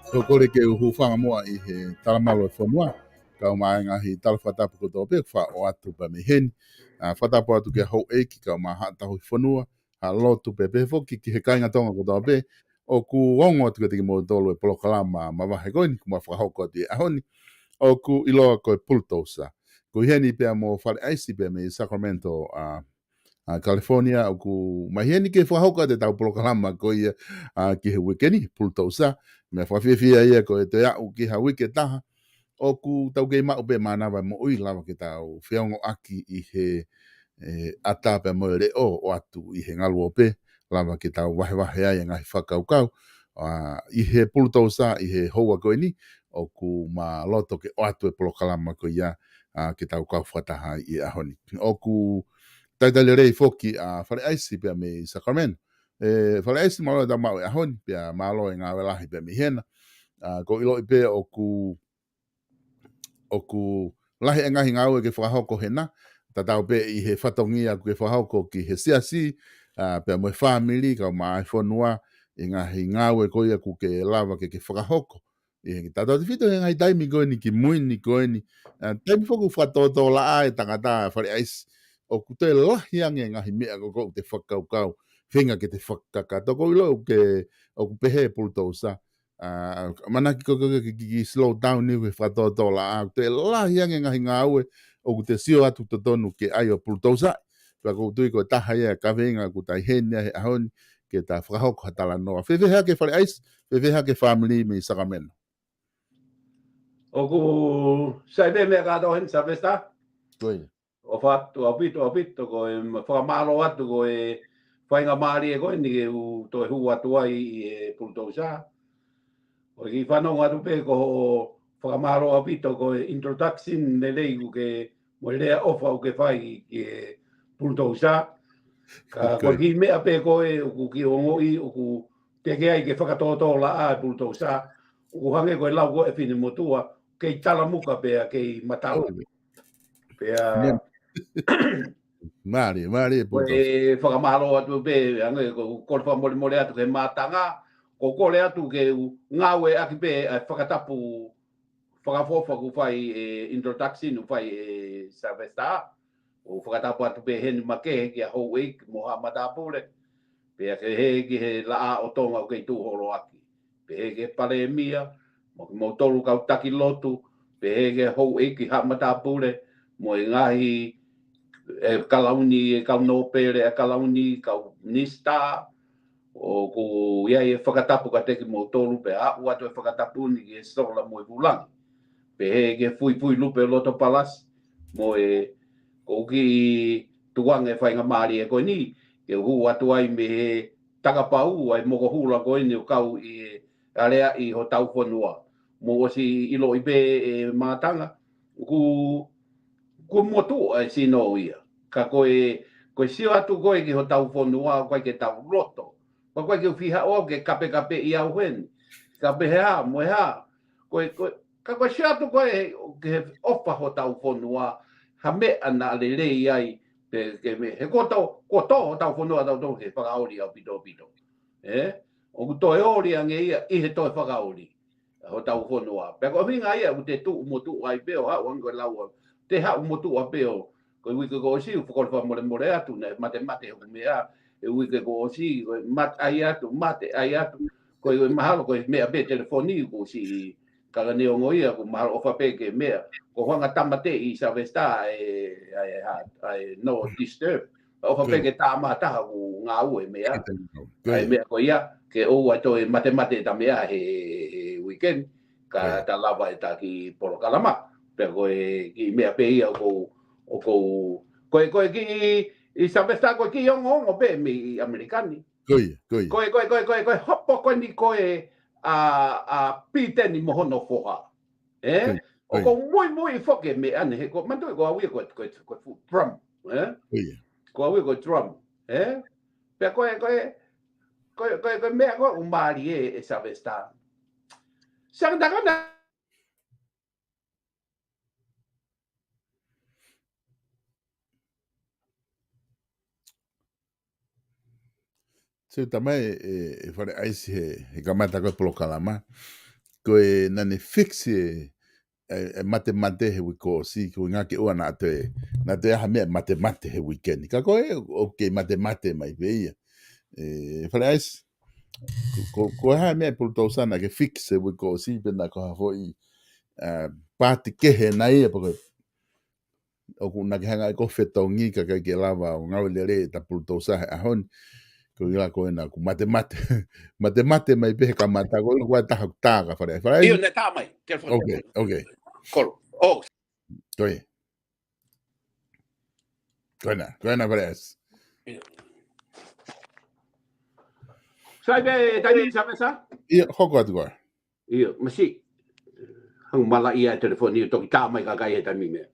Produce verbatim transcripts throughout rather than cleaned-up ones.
Ko e kole ke u hūfanga muʻa ʻi he talamalu ʻo e fonua, kae ʻumaʻā e ngaahi tala fakatapu kotoa pē ʻoku faʻa ʻoatu pē mei heni. ʻA, fakatapu atu ki he houʻeiki kae ʻumaʻā haʻa tauhi fonua, haʻa lotu pea pehē foki ki he kāinga Tonga kotoa pē ʻoku ongo atu kiate kimoutolu e polokalama mavahe ko eni kuo ma fakahoko atu he ʻaho ni, ʻoku ʻiloa ko e Pulutousa. Ko eni pea mo Fale ʻAisi pea mei Sacramento, ʻa, ʻa California, ʻoku ma ʻi heni ke fakahoko atu ʻetau polokalama ko ia, ʻa, ki he uike ni, Pulutousa. Meʻa fakafiefia ia ko e toe aʻu ki ha uike ʻe taha ʻoku tau kei maʻu pē mānava e moʻui lava ke tau feongoʻaki ʻi he, ʻe, ʻata pea mo e leʻo ʻoatu ʻi he ngaluope, lava ke tau vahevahe ai e ngaahi fakakaukau. ʻA, ʻi he Pulutousa, ʻi he houa ko eni, ʻoku ma loto ke ʻoatu e polokalama ko ia, ʻa, ke tau kau fakataha ai ʻi he ʻaho ni. ʻOku talitali lelei foki ʻa Fale ʻAisi pea mei Sacramento. ʻE, Fale ʻAisi, mālō e tau maʻu e ʻaho ni, pea mālō e ngāue lahi pea mei hena. ʻA, ʻoku ʻiloʻi pē ʻoku ʻoku lahi e ngaahi ngāue ke fakahoko hena, tatau pē ʻi he fatongia ʻoku ke fakahoko ki he siasi, ʻa, pea mo e fāmili, kae ʻumaʻā e fonua, ʻi he ngaahi ngāue ko ia ʻoku ke lava ke, ke fakahoko. ʻI he tautautefito he ngaahi taimi ko eni ki mui ni ko eni, ʻa, taimi foki ʻoku fakatōtōlaʻā e tangata Fale ʻAisi, ʻoku toe lahi ange e ngaahi meʻa ko ē ʻoku te fakakaukau, feinga ke te fakakakato, ʻoku ou ʻilo ʻoku ke, ʻoku pehē Pulutousa, ʻa, manaki ko ē ke, ke, ke slow down ni he fakatōtōlaʻā, ʻoku toe lahi ange e ngaahi ngāue ʻoku te sio atu totonu ke ʻai ʻo Pulutousa. Pea ʻoku ou tui ko e taha ia e kaveinga ʻoku ta ʻi heni ai he ʻaho ni ke ta fakahoko ha talanoa. Fēfē hake Fale ʻAisi, fēfē hake fāmili mei Sacramento? ʻOku sai pē meʻa kātoa heni, Sylvester. Ko ia. ʻOfa atu ʻaupito, ʻaupito, ko e fakamālō atu ko e faingamālie ko eni ke u toe hū atu ai ʻi he Pulutousa. ʻOku ou fanongo atu pē ko hoʻo fakamālō ʻaupito ko e introduction lelei ʻoku ke, mo e lea ʻofa ʻoku ke fai ki he Pulutousa. Ka ko e kiʻi meʻa pē ko ē ʻoku ke ongoʻi ʻoku teʻeki ai ke fakatōtōlaʻā e Pulutousa, ʻOku hangē ko e lau ko ē ʻa e finemotuʻa, kei talamuka pea kei matala. Pea mālie, mālie, ko e fakamālō atu pē, hangē ko e kole fakamolemole atu ki he mātanga, ko e kole atu ke u ngāueʻaki pē ʻa e fakatapu fakaʻofoʻofa ʻoku fai ʻe introduction ʻoku fai ʻe Sylvester. ʻOku fakatapu atu pē heni makehe kia Houʻeiki mo haʻa matāpule. Pea kehe ki he laʻā ʻo Tonga ʻoku kei tuʻu holoʻaki. Pehē ki he palēmia, mo kimoutolu kau taki lotu, pehē ki he houʻeiki haʻa matāpule, mo e ngaahi ʻe kalauni, ʻe kau nōpele, ʻe kalauni, kau minisitā, ʻoku ʻi ai e fakatapu kiate kimoutolu, pea aʻu atu e fakatapu ni ki he sola mo e vūlangi. Pehē ki he fuifui lupe loto palasi, mo e ko e kiʻi tukuange faingamālie ko eni, ke u hū atu ai mei he takapau ʻa e mokohula ko eni ʻoku kau ʻi he aleaʻi hotau fonua. Mou ʻosi ʻiloʻi pē ʻe mātanga, ʻoku, ʻoku motuʻa e sino ia. Ka ko e, ko e sio atu ko ē ki hotau fonua, ʻoku ʻikai ke tau loto. Pea ʻoku ʻikai ke u fiha ʻo au ke kapekapeʻi au heni. Kape he hā, mo e hā. Ko e, ko e, ka ko e sio atu ko ē ki he ʻofa hotau fonua, ha meʻa naʻa lelei ai, pe ke me, he ko tau, ko tō hotau fonua tau tō he fakaoli ʻaupito ʻaupito. ʻE? ʻOku toe oli ange ia ʻi he toe fakaoli hotau fonua. Pea ko e ʻuhinga ia ʻoku te tuʻu motuʻa ai pē ʻo haʻu ange ko e lau ʻa, te haʻu motuʻa pē ʻo, ko e uike kuo ʻosi, ʻoku fakakoloa fakamolemole atu, naʻe matemate hoku meʻa, he uike kuo ʻosi, ko e mate ai atu, mate ai atu, ko e mahalo, ko e meʻa pē telefoni, kuo ʻosi, ka ka neongo ia, ʻoku mahalo ʻofa pē ke meʻa, ko e hanga tāmateʻi Sylvester, ʻa e, ʻa e, ʻa e, ʻa e no disturb. ʻOfa pē ke tāmā taha ʻoku ngāue meʻa. ʻA e meʻa ko ia, ke ʻoua toe matemate ʻeta meʻa he, he, he weekend, ka ta lava ʻeta kiʻi polokalama. Pea ko e kiʻi meʻa pē ia ʻoku, ʻoku, ko e, ko e kiʻi, ʻi Sylvester ko e kiʻi ongoongo pē mei ʻAmelika ni. Ko ia, ko ia. Ko e, ko e, ko e, ko e, ko e hopo ko eni ko ē ʻa, ʻa Piteni mo hono foha. ʻE? ʻOku ou muimui foki he meʻa ni he ko, manatuʻi ko au ia ko, ko, ko e fuʻu Trump, ʻe? Ko au ia ko e Trump, ʻe? Pea ko e, ko e, ko e, ko e, ko e meʻa ko ē ʻoku mālie ʻe, ʻe Sylvester. Sangata kana Sio tamai ʻe, ʻe Fale ʻAisi he, he kamata ko e polokalama. Ko e naʻa ne fix e, e, e matemate he uike kuo ʻosi, ko e ʻuhinga ke ʻoua naʻa toe, naʻa toe ʻi ai ha meʻa matemate he uike ni. Ka ko e, ʻoku kei matemate mai pē ia. ʻE, Fale ʻAisi, ko, ko, ko e hā e meʻa e pulutousa naʻa ke fix he uike kuo ʻosi, pe naʻa ko ha foʻi, ʻa, paati kehe nai ia, pe ko e ʻoku na ke hanga ʻe ko e fetongi ka ʻikai ke lava ʻo ngāue lelei ʻeta pulutousa he ʻaho ni. Ko ia ko ena ʻoku matemate. Matemate mai pē he kamata ko ena ʻoku ʻi ai e taha ʻoku tā ka Fale ʻAisi. Fale ʻAisi? ʻIo, naʻe tā mai. Telefoni. Okay, okay. Kolo. Oh. Ko ia. Ko ena, ko ena Fale ʻAisi. ʻIo. Sai pē, taimi Sylvester? ʻIo, hoko atu koe. ʻIo, masiʻi. Hangē ʻoku malaʻia e telefoni, ʻo toki tā mai ka ʻikai he taimi meʻa.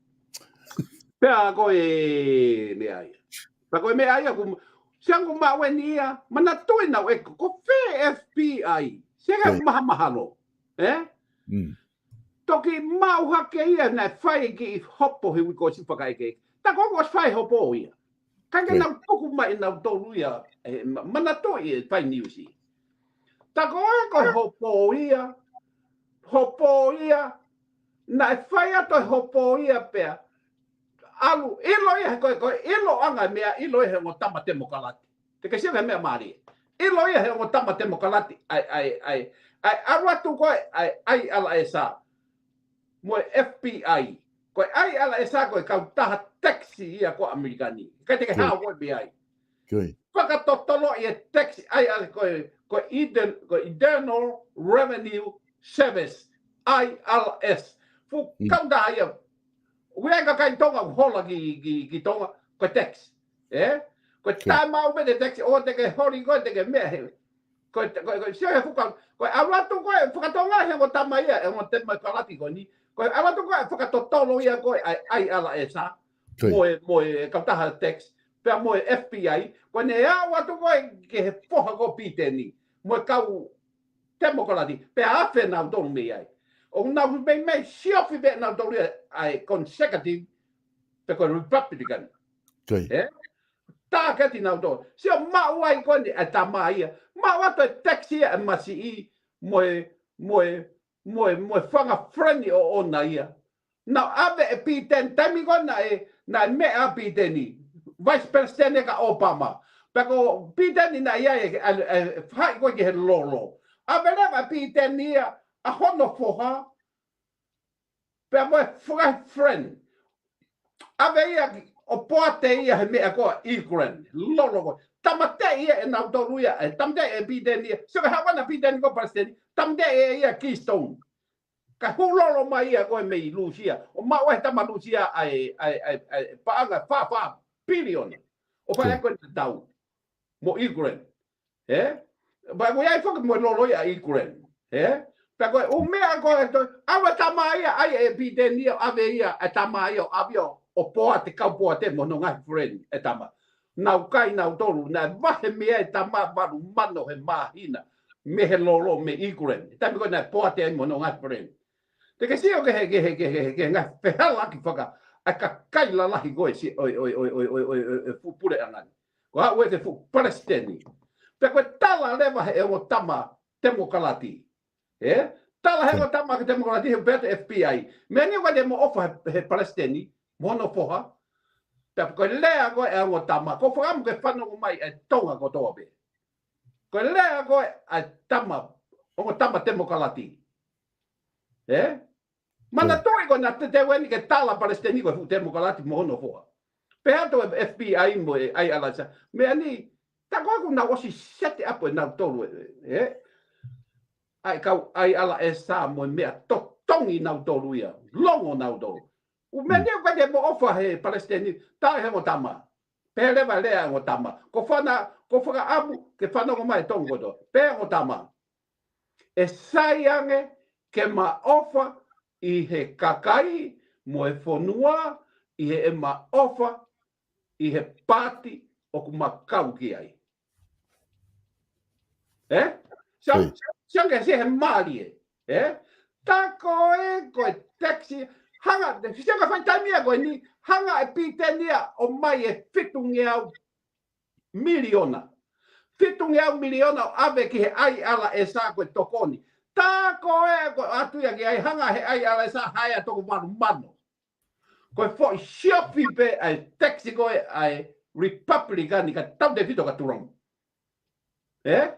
Pea ko e meʻa ia. Pea ko e meʻa ia ʻoku, siʻa ʻoku maʻu eni ia, manatuʻi naʻe ʻi ai ko, ko fē F B I. Siʻa ka mahamahalo. ʻE? Toki maʻu hake ia naʻe fai e kiʻi hopo he uike kuo ʻosi fakaʻekeʻeke. Tā ko ē kuo ʻosi fai hopo ia. Ka ke nau tuku mai nautolu ia, ʻe, ma-, manatuʻi e fai niusi. Tā ko ē ko e hopo ia, hopo ia, naʻe fai atu e hopo ia pea, ʻalu, ʻilo ia, ko e, ko e ʻiloʻanga meʻa, ʻilo ia he ongo tama temokalati. Te ke sio he meʻa mālie. ʻIlo ia he ongo tama temokalati, ʻa e, ʻa e, ʻa e, ʻa e, ʻalu atu ko ē, ʻa e, ʻa e, ala e sa. Mo e F B I. Ko e ʻa e, ala e sa ko e kautaha tax ia ko ʻAmelika ni. ʻIkai te ke hao ko e F B I. Fakatotolo ia tax ʻa e, ʻa e, ko e, ko e Inter-, ko e Internal Revenue Service, I R S. Fuʻu kautaha ia. ʻOku ʻi ai e kakai Tonga, ʻoku hola ki, ki, ki Tonga, ko e tax. ʻE? Ko e tā maʻu pē te tax, ʻo te ke holi ko ē, te ke meʻa he. Ko e, ko e, ko e, sio he fuka, ko e ʻalu atu ko ē, fakatonga he ongo tama ia, he ongo temokalati ko eni. Ko e ʻalu atu ko ē, fakatotolo ia ko ē, ʻa e, ʻa e, ala e sa. Mo e, mo e kautaha tax. Pea mo e F B I, ko ʻene ʻalu atu ko ē, ki he foha ko Piteni. Mo e kau Temokalati, pea afe nautolu mei ai. ʻO nau meimei siofi pē nautolu ia ʻa e Conservative, pe ko e Republican. Ē? Tāketi nautolu. Sio maʻu ai ko eni ʻa e tama ia. Maʻu atu e tax ia ʻa e masiʻi mo e, mo e, mo e, mo e fanga friend ʻoʻona ia. Naʻe ʻave ʻe Pīteni, taimi ko ē naʻe, naʻe meʻa ʻa Pīteni, Vice President ʻe ka Obama. Pea ko Pīteni naʻe ʻi ai e, e, e, fai ko ē ki he lolo. ʻAve leva ʻe Pīteni ia ʻa hono foha. Pea mo e fanga friend. ʻAve ia ʻo poate ia he meʻa ko ē Ukraine. Lolo ko ē. Tāmateʻi ia ʻe nautolu ia, ē, tāmateʻi ʻe Pīteni ia. Sio ki he haʻu ʻa Pīteni ko Palesiteni. Tāmateʻi ʻe ia Keystone. Ka hū lolo mai ia ko ē mei Lūsia. ʻO maʻu ʻe he tama Lūsia ʻa e, ʻa e, ʻa e, ʻa e paʻanga fā fā piliona. ʻO fai ko ē tau. Mo Ukraine. Ē? Pea ko ia ʻi foki mo e lolo ia ʻa Ukraine. Ē? Pea ko e ʻū meʻa ko ē ʻe toe, ʻave tama ia, ʻai ʻe Pīteni ia, ʻave ia, ʻa e tama ia, ʻo ʻave ʻo, ʻo poate, kau poate mo hono ngaahi friend, ʻe tama. Nau kai nautolu, naʻe vahe mei ai e tama valu mano he māhina, mei he lolo, mei Ukraine. Taimi ko ē naʻe poate ai mo hono ngaahi friend. Te ke sio ki he, ki he, ki he, ki he ngaahi fehālaaki faka, ʻa e kakai lalahi ko ē si, ʻo e, ʻo e, ʻo e fuʻu puleʻanga ni. Ko e haʻu ʻa e fuʻu palesiteni. Pea ko e tala leva he ongo tama temokalati. Ē? Tala he ongo tama ke temokalati he pea te F B I. Meʻa ni ʻoku ʻikai te mo ʻofa he, he palesiteni, mo hono foha. Pea ko e lea ko ē ʻa e ongo tama. Ko e fakaʻamu ke fanongo mai ʻa e Tonga kotoa pē. Ko e lea ko ē ʻa e tama, ongo tama temokalati. Ē? Manatuʻi ko ena te teu eni ke tala palesiteni ko e fuʻu temokalati mo hono foha. Pea ʻatu e F B I mo e ʻai alasa. Meʻa ni, tā ko ē kuo nau ʻosi set up ʻe nautolu ē, ē? ʻAi kau, ʻai ala ʻe sa mo e meʻa totongi nautolu ia. Longo nautolu. ʻŪ meʻa ni ʻoku ʻikai te mo ʻofa he palesiteni, tā he ongo tama. Pea leva lea ongo tama. Ko fana, ko fakaʻamu, ke fanongo mai Tonga kotoa. Pea ongo tama. ʻE sai ange ke ma ʻofa ʻi he kakai mo e fonua ʻi he ʻe ma ʻofa ʻi he paati ʻoku ma kau ki ai. Ē? Sa, sa ke se he mālie. Ē? Tā ko ē ko e tax, hanga, sa ke fai taimi ia ko eni, hanga ʻe Pīteni ia ʻo mai e fitungeau miliona. Fitungeau miliona ʻo ʻave ki he ʻai ala ʻe sa ko e tokoni. Tā ko ē ko e ʻatu ia ki ai hanga he ʻai ala ʻe sa haea toko valu mano. Ko e foʻi siofi pē ʻa e tax ko ē ʻa e Republican ka tautefito kia Trump. Ē?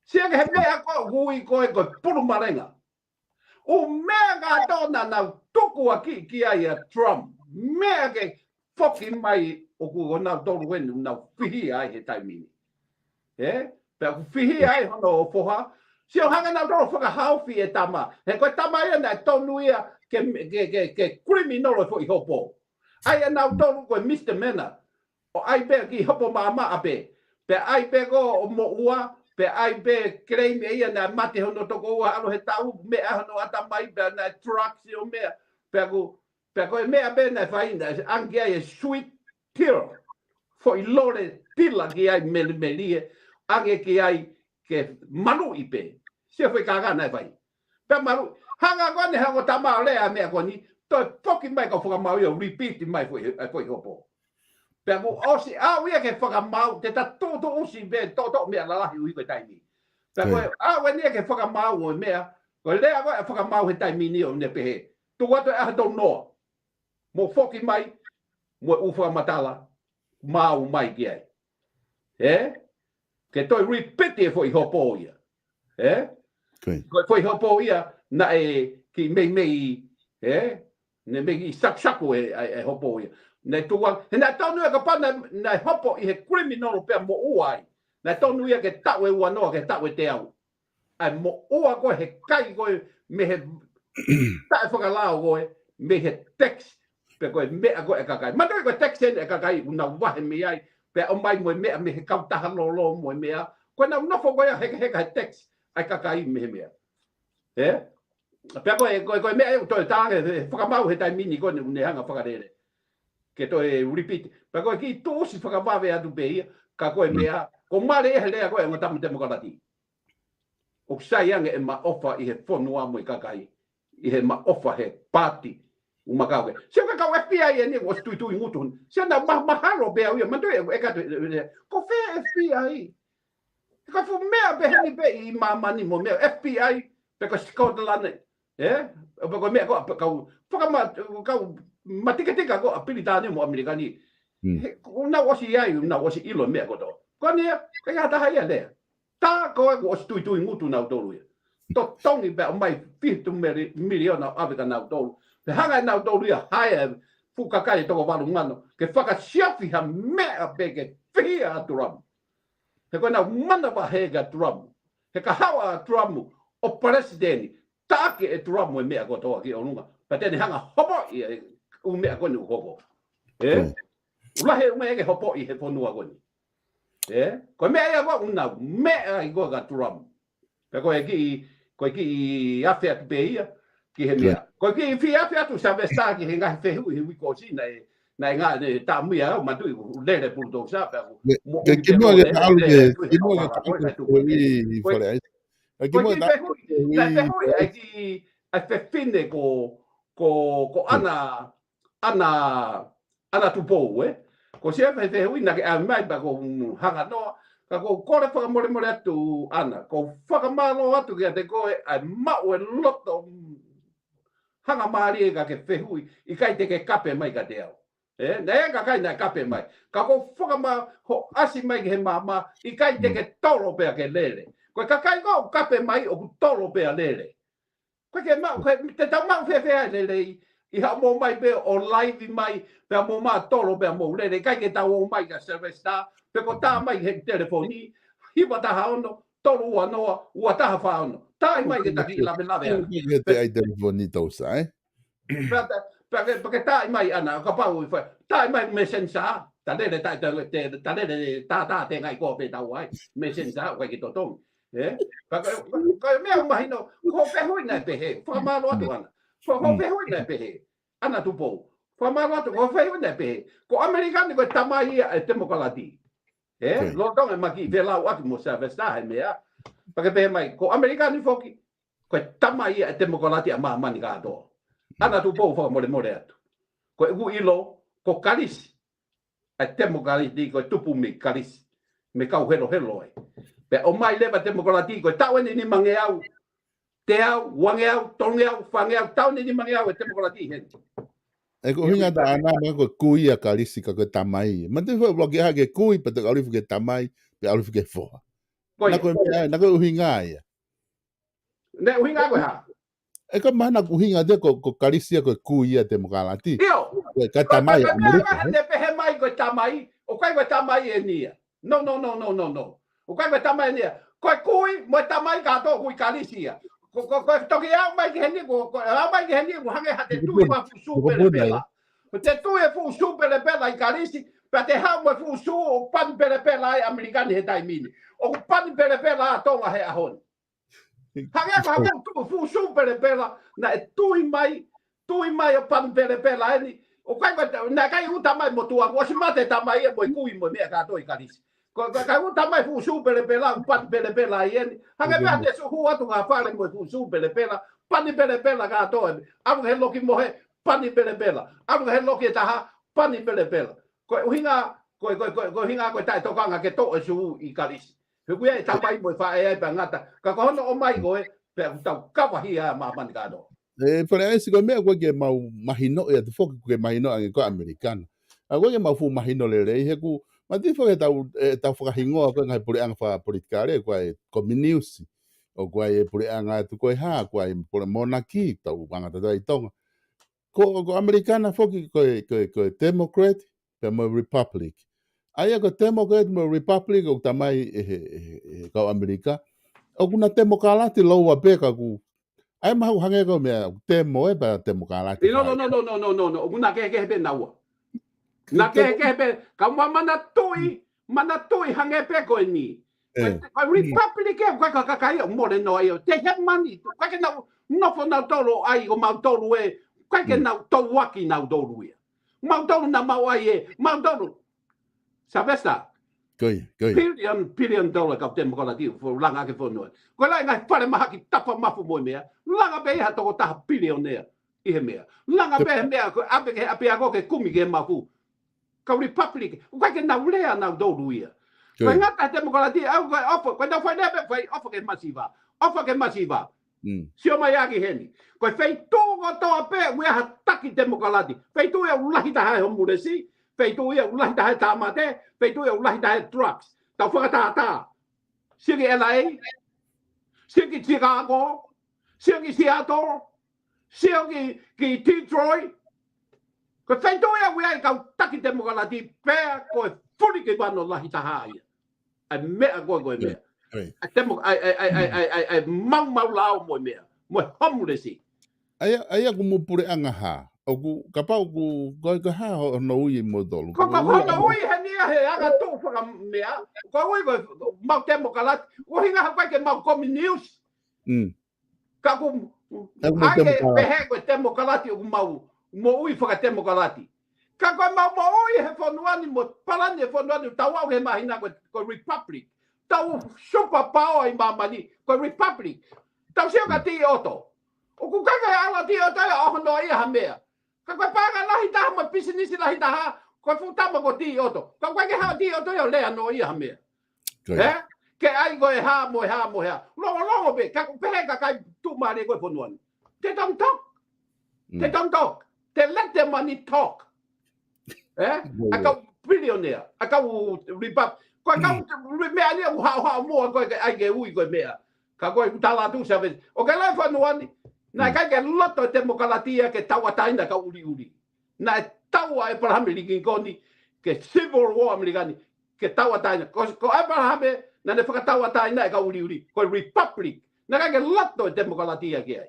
Sio ki he meʻa ko ē hui ko ē ko e pulu malenga. ʻŪ meʻa kātoa naʻa nau tuku ʻaki ki ai ʻa Trump. Meʻa ke foki mai ʻoku ko nautolu eni nau fihi ai he taimi ni. Ē? Pea ʻoku fihi ai hono foha. Sio hanga nautolu fakahaofi e tama. He ko e tama ia naʻe tonu ia ke, ke, ke, ke criminal e foʻi hopo. ʻAi ʻe nautolu ko e misdemeanor. ʻO ʻai pē ki hopo maʻamaʻa pē. Pea ʻai pē ko ʻo moʻua, pea ʻai pē claim ʻe ia naʻe mate hono tokoua ʻalu he tau, meʻa hono ʻatamai, pea naʻe truck ʻo meʻa, pea ko, pea ko e meʻa pē naʻe fai, naʻe ʻange ai e sweet tea. Foʻi lole tila ki ai melimeli ē, ʻange ki ai ke maluʻi pē. Sio foʻi kākā naʻe fai. Pea malu, hanga ko eni he ongo tama ʻo lea meʻa ko eni, toe foki mai kau fakamaau ia ʻo repeat mai foʻi, e foʻi hopo. Pea kuo ʻosi ʻaʻu ia ke fakamaau, te ta tuʻutuʻusi pē toʻotoʻo meʻa lalahi ʻuhi ko e taimi. Pea ko e ʻaʻu eni ia ke fakamaau ʻo e meʻa, ko e lea ko ē ʻa e fakamaau he taimi ni ʻo ne pehē. Tuku atu e ʻaho tolu noa. Mo foki mai, mo e ʻū fakamatala, maau mai ki ai. Ē? Ke toe repeat e foʻi hopo ia. Ē? Ko e foʻi hopo ia, naʻe kiʻi meimei, ē? Naʻe mei kiʻi sakusaku e, e, e hopo ia. Naʻe tuʻu, he naʻe tonu ia kapau naʻe, naʻe hopo ʻi he criminal pea moʻua ai. Naʻe tonu ia ke taʻu ʻe ua noa, ke taʻu ʻe teau. ʻA e moʻua ko ē he kai ko ē mei he taʻefakalao ko ē mei he tax pe ko e meʻa ko ē ʻa e kakai. Manatuʻi ko e tax eni ʻa e kakai ʻoku nau vahe mei ai pea ʻomai mo e meʻa mei he kautaha lolo mo e meʻa. Ko ʻenau nofo ko ē ʻo hekeheka he tax ʻa e kakai mei he meʻa. Ē? Pea ko e, ko e, ko e meʻa ʻoku toe tā ange he fakamaau he taimi ni ko eni ʻoku ne hanga fakalele. Ke toe repeat. Pea ko e kiʻi tuʻusi fakavave atu pē ia, ka ko e meʻa, ko e mālie he lea ko ē ʻa e ongo tama temokalati. ʻOku sai ange ʻema ʻofa ʻi he fonua mo e kakai, ʻi heʻema ʻofa he paati ʻoku ma kau ki ai. Sio ki he kau F B I eni ʻoku ʻosi tuitui ngutu. Sio naʻa ma-, mahalo pē au ia, manatuʻi ʻeku ʻeke atu, ko fē F B I? Ko e fuʻu meʻa pehē ni pē ʻi māmani mo e meʻa F B I, pe ko Scotland, ē? Pe ko e meʻa ko ē, pe kau, fakama-, kau matiketika ko ē ʻa Pilitānia mo ʻAmelika ni. Hmm. He, ʻoku nau ʻosi ʻi ai, ʻoku nau ʻosi ʻilo e meʻa kotoa. Ko eni ia, ʻikai ha taha ia lea. Tā ko ē kuo ʻosi tuitui ngutu nautolu ia. Totongi pē ʻomai fitu mili-, miliona ʻo ʻave kia nautolu. Pea hanga ʻe nautolu ia ʻo haea e fuʻu kakai ʻe toko valu mano ke fakasiofi ha meʻa pē ke fihia ʻa Trump. He ko ʻenau manavahē kia Trump. He ka haʻu ʻa Trump ʻo palesiteni, taʻaki ʻe Trump e meʻa kotoa ki ʻolunga. Pea te ne hanga ʻo hopoʻi e ʻū meʻa ko eni ʻoku hoko. Ē? Hmm. ʻOku lahi e ʻū meʻa ke hopoʻi he fonua ko eni. Ē? Ko e meʻa ia ko ē ʻoku nau meʻa ai ko ē kia Trump. Pea ko e kiʻi, ko e kiʻi afe atu pē ia ki he meʻa. Ko e kiʻi fie afe atu Sylvester ki he ngaahi fehuʻi he uike kuo ʻosi naʻe, naʻe ngaahi ne tamuia au, manatuʻi ʻoku lele pulutousa, pea ʻoku moʻui pē mo e lele, lele atu he kau fakamoʻui kae tuku. Ko e kiʻi fehuʻi, naʻe fehuʻi ai ki, ʻa e fefine ko, ko, ko ʻAna, ʻAna, ʻAna Tupou, ē? Ko sia fai fehuʻi naʻa ke ʻai mai pea ko u hanga noa, ka ko u kole fakamolemole atu ʻAna, ko u fakamālō atu kiate koe ʻa e maʻu e loto, mm, hanga mālie ka ke fehuʻi, ʻikai te ke kape mai kiate au. Ē, naʻe ʻi ai e kakai naʻe kape mai. Ka ko u fakamā-, hoʻo ʻasi mai ki he maama, ʻikai te ke tolo pea ke lele. Ko e kakai ko ē ʻoku kape mai ʻoku tolo pea lele. Ko e ke maʻu, ko e, te tau maʻu fēfē ʻa e lelei, ʻi haʻamou ō mai pē ʻo laivi mai, pea mou mā tolo pea mou lele, ʻikai ke tau ō mai kia Sylvester, pe ko tā mai he telefoni, hiva taha ono, tolu ua noa, ua taha fā ono. Taʻi mai ke taki lavelave ʻAna. Pea te ʻai telefoni tausa, ē? Pea ta-, pea ke, pea ke taʻi mai ʻAna, kapau ʻe fai. Taʻi mai Messenger, ta lele taʻi, ta, ta, ta lele, ta, ta, te ngai ko pē tau ai. Messenger, ʻoku ʻikai ke totongi. Ē? Pea ko, ko, ko e meʻa ʻoku mahino, ko hoʻo fehuʻi naʻe pehē, fakamālō atu ʻAna. Ko, ko hoʻo fehuʻi naʻe pehē, ʻAna Tupou. Fakamālō atu, ko hoʻo fehuʻi naʻe pehē. Ko ʻAmelika ni ko e tamai ia ʻa e temokalati. Ē? Lolotonga ʻema kiʻi felau atu mo Sylvester he meʻa. Pea ke pehē mai, ko ʻAmelika ni foki, ko e tamai ia ʻa e temokalati ʻa māmani kātoa. ʻAna Tupou fakamolemole atu. Ko ʻeku ʻilo, ko Kalisi ʻa e temokalati ko e tupu mei Kalisi, mei he kau helohelo ai. Pea ʻomai leva temokalati ko e taʻu eni nimangeau, teau, uangeau, tolungeau, fāngeau, taʻu eni nimangeau e temokalati heni. ʻE ko e ʻuhinga ʻa ʻAna, ko e kui ʻa Kalisi ka ko e tamai. Manatuʻi foki ʻoku ʻikai ke kui, pea te ʻalu hifo ki he tamai, pea ʻalu hifo ki he foha. Ko ia. Naʻa ko e meʻa, naʻa ko e ʻuhinga ia. Naʻe ʻuhinga ko e hā? ʻE ka mahalo ʻoku ʻuhinga atu ko, ko Kalisi ia ko e kui ʻa e temokalati. ʻIo. Ko e, ka ko e tamai ʻa ʻAmelika, ʻe? Naʻe pehē mai ko e tamai, ʻoku ʻikai ko e tamai eni ia. No, no, no, no, no, no. ʻOku ʻikai ko e tamai eni ia. Ko e kui, mo e tamai kātoa kui Kalisi ia. Ko, ko, ko e toki aʻu mai ki heni, ko, ko e aʻu mai ki heni, ʻoku hangē ha te tui ʻa e fuʻu sū pelepela. Ko e te tui e fuʻu sū pelepela ʻi Kalisi, pea te haʻu mo e fuʻu sū ʻoku pani pelepela ai ʻAmelika ni he taimi ni. ʻOku pani pelepela ʻa Tonga he ʻaho ni. Hangē ko ha fuʻu, fuʻu sū pelepela, naʻe tui mai, tui mai ʻo pani pelepela eni. ʻOku ʻikai ko e ta-, naʻe ʻikai ʻū tamai mo tuʻa, kuo ʻosi mate tamai ia mo e kui mo e meʻa kātoa ʻi Kalisi. Ko, ko e ʻikai ʻū tamai fuʻu sū pelepela, ʻoku pani pelepela ai eni. Hangē pē ha te suhu atu ki ha fale mo e fuʻu sū pelepela, pani pelepela kātoa eni. ʻAlu he loki mohe, pani pelepela. ʻAlu he loki ʻe taha, pani pelepela. Ko e ʻuhinga, ko e, ko e, ko e, ko e ʻuhinga ko e taʻetokanga ke toʻo e sū ʻi Kalisi. He ʻoku ʻi ai e tamai mo e faʻē ai pea ngata. Ka ko hono ʻomai ko ē, pea ʻoku tau kavahia ʻa māmani kātoa. ʻE, Fale ʻAisi, ko e meʻa ʻoku ʻikai ke mau mahinoʻi atu foki, ʻoku ke mahinoʻi ange ko ē ʻAmelika na. ʻA, ʻoku ʻikai ke mau fuʻu mahino lelei, he ʻoku, manatuʻi foki ʻetau, ʻetau fakahingoa ko ē ngaahi puleʻanga fakapolitikale, ko e kominiusi, ʻo ko e puleʻanga atu ko e hā, ko e pule-, monaki, tau anga tatau ʻi Tonga. Ko, ko ʻAmelika na foki, ko e, ko e, ko e Democrat, pea mo e Republic. ʻA ia ko e Democrat mo e Republic ʻoku tamai ʻe he, ʻe he, ʻe he kau ʻAmelika. ʻOku na temokalati lōua pē ka ʻoku. ʻA ia mahalo hangē ko e meʻa, ʻoku temo ē pea temokalati. No, no, no, no, no, no, no, no. ʻOku na kehekehe pē naua. Na kehekehe pē, ka ma-, manatuʻi, manatuʻi hangē pē ko eni. Ko e, ko e Republic ē, ko e ka-, kakai ʻoku mole noa ia. Te he mani, ʻoku ʻikai ke nau, nofo nautolu ai, ko mautolu ē, ʻoku ʻikai ke nau tauaki nautolu ia. Mautolu naʻa mau ʻai ē, mautolu. Sylvester. Ko ia, ko ia. Billion, billion dollar kau Temokalati ʻoku langa ʻaki e fonua. Ko e lahi e ngaahi falemahaki tapa mafu mo e meʻa. Langa pē ia ha tokotaha pilionea ʻi he meʻa. Langa pē he meʻa, ko e ʻave ki he ʻapiako ke kumi ki he mafu. Kau Republic, ʻoku ʻikai ke nau lea nautolu ia. Ko ia. Ko e ngata he Temokalati, ʻa, ko e ʻofa, ko ʻenau fai lea pē, fai ʻofa ki he masiva. ʻOfa ki he masiva. Mm. Sio mai ʻaki heni. Ko e feituʻu kotoa pē, ʻoku ʻi ai ha taki Temokalati. Feituʻu ia ʻoku lahi taha e homeless, feituʻu ia ʻoku lahi taha e tāmate, feituʻu ia ʻoku lahi taha e drugs. Tau fakatātā. Sio ki L A, sio ki Chicago, sio ki Seattle, sio ki, ki Detroit. Ko e feituʻu ia ʻoku ʻi ai e kau taki Temokalati pea ko e fuli ki vano lahi taha ia. ʻA e meʻa ko ē, ko e meʻa. Right. ʻA e temo-, ʻa e, ʻa e, ʻa e, ʻa e, ʻa e, ʻa e, ʻa e maumau lao mo e meʻa. Mo e homeless. ʻA ia, ʻa ia ʻoku mou puleʻanga hā. ʻOku, kapau ʻoku, ko e, ko e hā ho-, hono ui moutolu. Ko, ko, ko hono ui heni ia he anga tuʻu fakameʻa. Ko e ui ko e mau Temokalati. ʻUhinga he ʻikai ke mau komi news. Mm. Ka ʻoku, ʻoku mau ai ke Temokalati. Pehē ko e Temokalati ʻoku mau moʻui fakatemokalati. Ka ko e mau moʻui he fonua ni mo e palani he fonua ni, tau aʻu he māhina ko e, ko e Republic. Tau superpower ʻi māmani, ko e Republic. Tau sio kia Tiʻoto. ʻOku ʻikai ke ala Tiʻoto ia ʻo ʻoho noa ia ha meʻa. Ka ko e paʻanga lahi taha mo e pisinisi lahi taha, ko e fuʻu tama ko Tiʻoto. Ka ʻoku ʻikai ke haʻu Tiʻoto ia ʻo lea noa ia ha meʻa. Ko ia. Ē? Ke ʻai ko e hā mo e hā mo e hā. Longolongo pē, ka ʻoku pehē ʻe he kakai tuʻumālie ko ē he fonua ni. They don't talk. Mm. They don't talk. They let the money talk. Ē? Ko ia. ʻA e kau billionaire, ʻa e kau Republic. Ko e kau, mm, meʻa ni ʻoku haʻohaʻo muʻa ko ē ke ʻai ke ui ko e meʻa. Ka ko e tala atu Savage. ʻOku ke ʻilo e fonua ni. Naʻe, mm, ʻikai ke loto e Temokalati ia ke tauʻatāina e kau ʻuliʻuli. Naʻe tau ʻa ʻĒpalahame Likikoni ki he Civil War ʻAmelika ni, ke tauʻatāina. Ko, ko ʻĒpalahame, naʻa ne fakatauʻatāina e kau ʻuliʻuli. Ko e Republic. Naʻe ʻikai ke loto e Temokalati ia ki ai.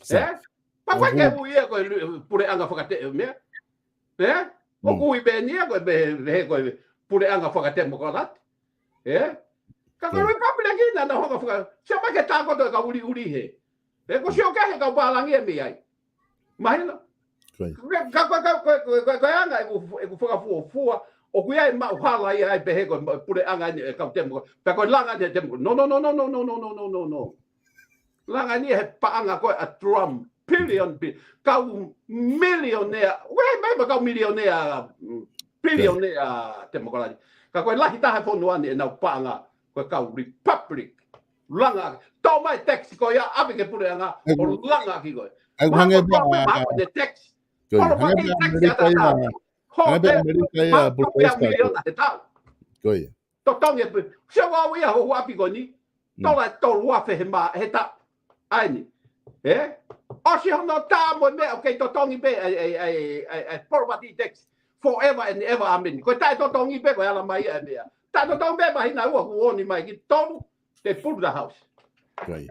Sa- Ē? Pea ʻoku ʻikai ke ui ia ko e lu-, puleʻanga fakate-, meʻa. Ē? Mm. ʻOku ui pē eni ia ko e, pehē, pehē ko e puleʻanga fakatemokalati. Ē? Ka ko e, mm, Republic ia naʻa nau hanga faka-, sio mai ki he tākoto e kau ʻuliʻuli hē. Ē, ko e sio ki he kau pālangi ē mei ai. Mahino? Ko ia. Ka, ka, ka, ka, ko e, ko e, ko e, ko e anga ʻeku, ʻeku fakafuofua, ʻoku ʻi ai e maʻuhala ia ai pehē ko e ma-, puleʻanga ni e kau Temokalati. Pea ko e langa ni e Temokalati. No, no, no, no. Langa ni he paʻanga ko ē ʻa Trump, billion, bi-, kau millionaire, ʻoku ʻi ai mai mo e kau millionaire, mm, billionaire Temokalati. Ka ko e lahi taha he fonua ni ʻenau paʻanga, ko e kau Republic. Langa, tō mai tax ko ia, ʻave ki he puleʻanga, ʻoku, ʻoku langa ki ko ē. ʻOku hangē pē, maha ko e tax. Ko ia, hangē pē ʻAmelika ia, hangē pē ʻAmelika ia, hangē pē ʻAmelika ia, Pulitzer. Miliona he taʻu. Ko ia. Totongi e pē. Sio ʻoku ʻi ai ha ʻapi ko eni. Mm. Tola ʻe tolu afe he mā, he taʻu. ʻA eni. Ē? ʻOsi hono tā mo e meʻa ʻoku kei totongi pē ʻa e, ʻa e, ʻa e, ʻa e, ʻa e property tax. Forever and ever, amen. Ko e taʻetotongi pē, ko e ala mai ʻa e meʻa. Taʻetotongi pē māhina ua kuo ʻosi mai ki tolu, they pull the house. Right.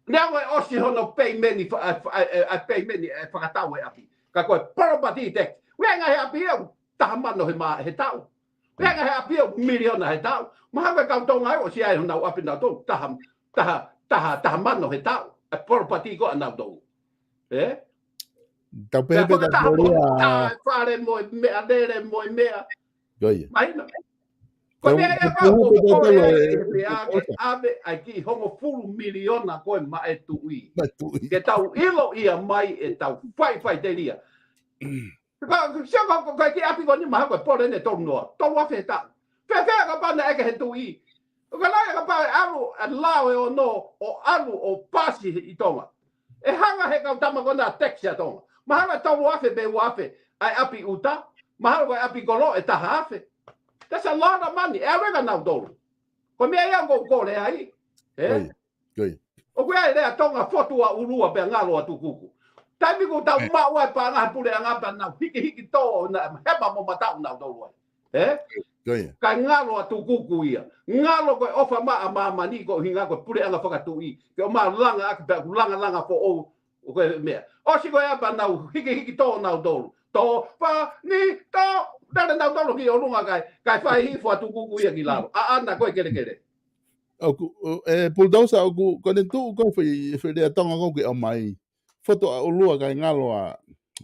Neongo e ʻosi hono payment ʻi fa-, ʻa, ʻa, ʻa, ʻa payment ʻi fakatau e ʻapi. Ka ko e property tax. ʻOku ʻi ai e ngaahi ʻapi ia ʻoku taha mano he mā, he taʻu. ʻOku ʻi ai e ngaahi ʻapi ia ʻoku miliona he taʻu. Mahalo ko e kau Tonga ʻoku ʻosi ʻi ai honau ʻapi nautolu, taha, taha, taha, taha mano he taʻu. ʻA e property ko ē ʻanautolu. Ē? Tau pehē pē, pea ko e taha mano, taha fale mo e meʻalele mo e meʻa. Ko ia. Mahino. Ko e meʻa ia ko ē ʻoku pehē pē, ʻoku pehē pē, ʻoku pehē pē, ʻoku pehē pē, ʻoku pehē pē, ʻave ʻa e kiʻi hongofulu miliona ko ē maʻa e tuʻi. Maʻa e tuʻi. Ke tau ʻiloʻi mai ʻetau faʻifaʻiteliha. Ko, sio ko, ko, ko e kiʻi ʻapi ko eni mahalo ko e pole ʻe tolu noa, tolu afe he taʻu. Fēfē kapau naʻe ʻeke he tuʻi. ʻOku ʻikai ke kapau ʻe ʻalu, ʻe lao e ono, ʻo ʻalu, ʻo pasi ʻi Tonga. ʻE hanga he kau tama ko ena tax ʻa Tonga. Mahalo ʻe tolu afe pe ua afe, ʻa e ʻapi ʻuta. Mahalo ko e ʻapi kolo ʻe taha afe. That's a lot of money. ʻE ʻalu ʻe nautolu. Ko e meʻa ia ʻoku ou kole ai. Ē? Ko ia. Ko ia. ʻOku ʻi ai e lea Tonga, fotu ʻa ʻUlua pea ngalo ʻa Tukuku. Taimi ʻoku tau, ē, maʻu ai e paʻanga he puleʻanga pea nau hikihiki tō, na hema mo mataʻu nautolu ai. Ē? Ko ia. Kae ngalo ʻa Tukuku ia. Ngalo ko e ʻofa maʻa māmani koeʻuhinga ko e puleʻanga fakatuʻi. Ke ʻomai ʻo langa ʻaki pea ʻoku langalanga foʻou. ʻO ko e meʻa. ʻOsi ko ia pea nau hikihiki tō nautolu. Tō, pa, ni, tō. Tale nautolu ki ʻolunga kae, kae fai hifo ʻa Tukuku ia ki lalo. ʻAʻana ko e kelekele. ʻOku, ʻo, ʻe, Pulitausa ʻoku, ko ʻene tuʻu ko ē foʻi, foʻi lea Tonga ko ē ke ʻomai. Fotu ʻa ʻUlua kae ngalo ʻa,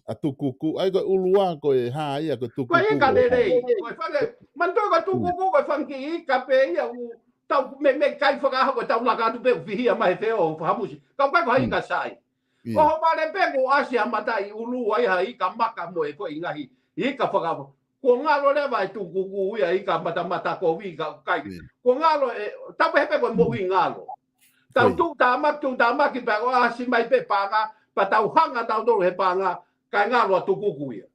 ʻa Tukuku, ʻa ia ko e ʻulu ā ko e hā ia ko e Tukuku. Ko e ika lelei, ko e fanga, manatuʻi ko e Tukuku, ko e fanga kiʻi ika pē ia ʻoku tau meimei kai fakaʻaho ko e tau laka atu pē ʻoku fihia mai he feʻoho ʻo fakamusi. Ka ʻoku ʻikai ko ha ika sai. ʻOhovale pē kuo ʻasi ha mataʻi ʻulu ai ha ika maka mo e ko e ngaahi ika fakaʻaho. Kuo ngalo leva e Tukuku ia ika matamata kovi ka kai. Kuo ngalo e, tau pehē pē ko e moʻui ngalo. Tau tuʻutāmaki, tuʻutāmaki pea ʻoku ʻasi mai pē paʻanga, pea tau hanga tautolu he paʻanga, kae ngalo ʻa Tukuku ia.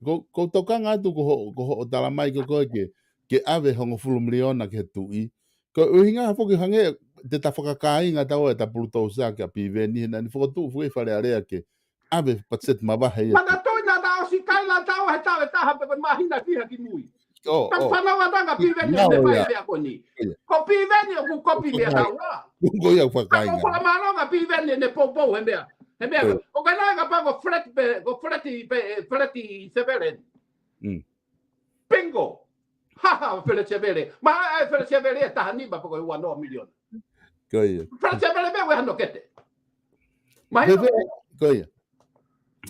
Ko, ko u tokanga atu ko hoʻo, ko hoʻo tala mai ko koe ke, ke ʻave hongofulu miliona ki he tuʻi. Ko e ʻuhinga foki hangē te ta fakakāinga tau e ta pulutousa kia Piveni, he naʻa ne fokotuʻu foki Fale Alea ke ʻave patiseti mavahe ia. Manatuʻi naʻa ta ʻosi kai la tau he taʻu ʻe taha pe ko e māhina ki ha ki mui. Tau fanongo atu ange Piveni ne fai meʻa ko eni. Ko Piveni ʻoku kopi meʻa tau ā. Ko ia ʻoku fakakāinga. Ko fakamālō ange Piveni ne poupou he meʻa. He meʻa. ʻOku ʻikai ngata pē ko Fred pe, ko Fred pe, Fred Sevele. Bingo. Ha ha, Fred Sevele. Mahalo ʻa e Fred Sevele ʻe taha nima pe ko e ua noa miliona. Ko ia. Fred Sevele pē ʻoku ʻi ai hano kete. Mahino. Ko ia.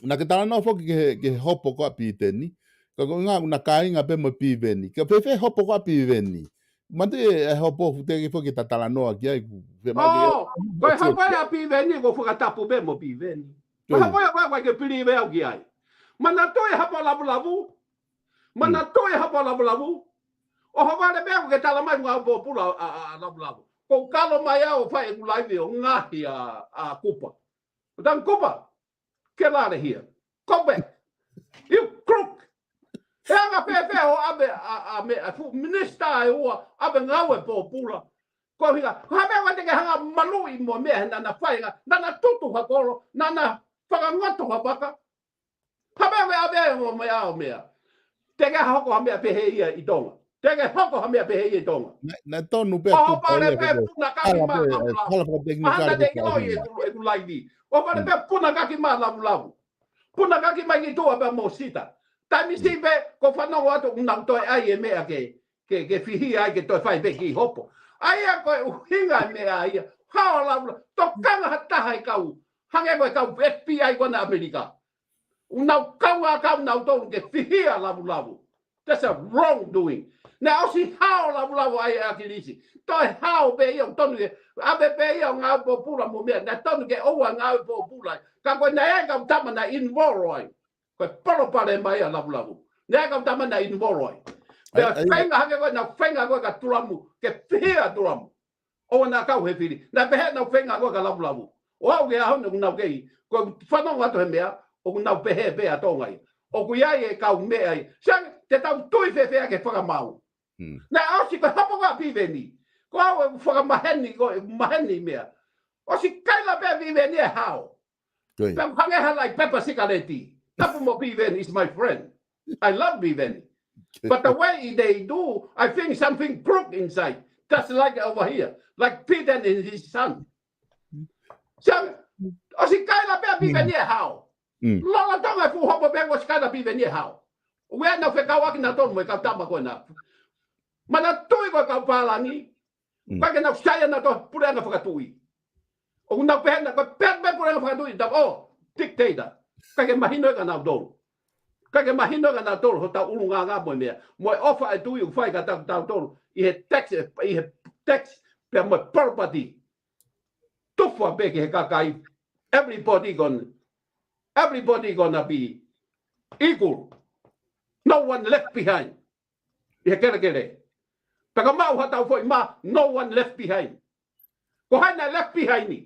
Naʻa ke talanoa foki ki he, ki he hopo ko ē ʻa Piveni. Ka ko e ʻuhinga ʻoku na kāinga pē mo Piveni. Ka fēfē hopo ko ē ʻa Piveni. Manatuʻi e hopo ʻoku teʻeki foki ke ta talanoa ki ai. Ko e hopo ʻa Piveni, ʻoku fakatapu pē mo Piveni. Ko e hopo ia ko ē ke pili pē au ki ai. Manatuʻi e hopo ʻa Lavulavu. Manatuʻi e hopo ʻa Lavulavu. ʻOhovale pē ʻoku ke tala mai ngāue pōpula ʻa, ʻa, ʻa Lavulavu. Ko u kalo mai au ʻo fai ʻeku laivi ʻo ngaohi ʻa, ʻa Kupa. Tang Kupa. Ke lale hia. Go back. You crook. He anga fēfē ʻo ʻave ʻa, ʻa me, ʻa fuʻu minisitā ʻe ua, ʻave ngāue pōpula. Ko e ʻuhinga, ha meʻa ʻoku ʻikai te ke hanga maluʻi mo e meʻa he naʻa na fai nga, naʻa na tutu ha kolo, naʻa na fakangoto ha vaka. Ha meʻa ʻoku ʻave mo e meʻa ʻo meʻa. Teʻeki hoko ha meʻa pehē ia ʻi Tonga. Teʻeki hoko ha meʻa pehē ia ʻi Tonga. Naʻe, naʻe tonu pē ʻa Kupa ia pē puna kaki mā Lavulavu. Mahalo te ʻilo ʻeku, ʻeku laivi. ʻOhovale pē puna kaki mā Lavulavu. Puna kaki mai ki tuʻa pea mo Sita. Taimi siʻi pē, ko u fanongo atu ʻoku nau toe ʻai e meʻa ke, ke, ke fihia ai ke toe fai pē ki hopo. ʻA ia ko e ʻuhinga e meʻa ia. Hao Lavulavu. Tokanga ha taha e kau. Hangē ko e kau F B I ko ena ʻAmelika. ʻOku nau kaungā kau nautolu ke fihia Lavulavu. That's a wrongdoing. Naʻe ʻosi hao Lavulavu ʻa e ʻAkilisi. Toe hao pē ia ʻoku tonu ke, ʻave pē ia ʻo ngāue pōpula mo meʻa. Naʻe tonu ke ʻoua ngāue pōpula. Ka ko e naʻe ʻi ai e kau tama naʻe involve ai. Ko e palopalema ia ʻa Lavulavu. Naʻe ʻi ai e kau tama naʻe involve ai. Pea feinga hake ko ē, naʻa feinga ko ē kia Tulamu, ke fihia Tulamu. ʻOua naʻa kau he fili. Naʻe pehē naʻa feinga ko ē kia Lavulavu. ʻO aʻu ki he ʻaho ni ʻoku nau kei, ko u fanongo atu he meʻa, ʻoku nau pehē pē ʻa Tonga ia. ʻOku ʻi ai e kau meʻa ia. Sai, te tau tui fēfē ki he fakamaau. Naʻe ʻosi ko e hopo ko ē ʻa Piveni. Ko au ʻeku fakamaheni, ko ʻeku maheni meʻa. ʻOsi kaila pē ʻa Piveni e hao. Pea hangē ha lai pepa sikaleti. Tapu mo Piveni is my friend. I love Piveni. But the way they do, I think something crook inside. Just like over here. Like Peter and his son. So, ʻosi kaila pē ʻa Piveni e hao. Lolotonga e fuʻu hopo pē ʻosi kaila ʻa Piveni e hao. ʻOku ʻi ai ʻenau fekauʻaki nautolu mo e kau tama ko ena. Manatuʻi ko e kau pālangi. ʻIkai ke nau sai ʻa nautolu puleʻanga fakatuʻi. ʻOku nau pehē naʻa ko e pehē pē puleʻanga fakatuʻi, ta, oh, dictator. ʻIkai ke mahino kia nautolu. ʻIkai ke mahino kia nautolu, hotau ʻulungaanga mo e meʻa. Mo e ʻofa e tuʻi ʻoku fai kia tau, tautolu. ʻI he tax, ʻi he tax, pea mo e property. Tufa pē ki he kakai. Everybody gonna, everybody gonna be equal. No one left behind. ʻI he kelekele. Pea ka maʻu ha tau foʻi mā, no one left behind. Ko hai naʻe left behind ni?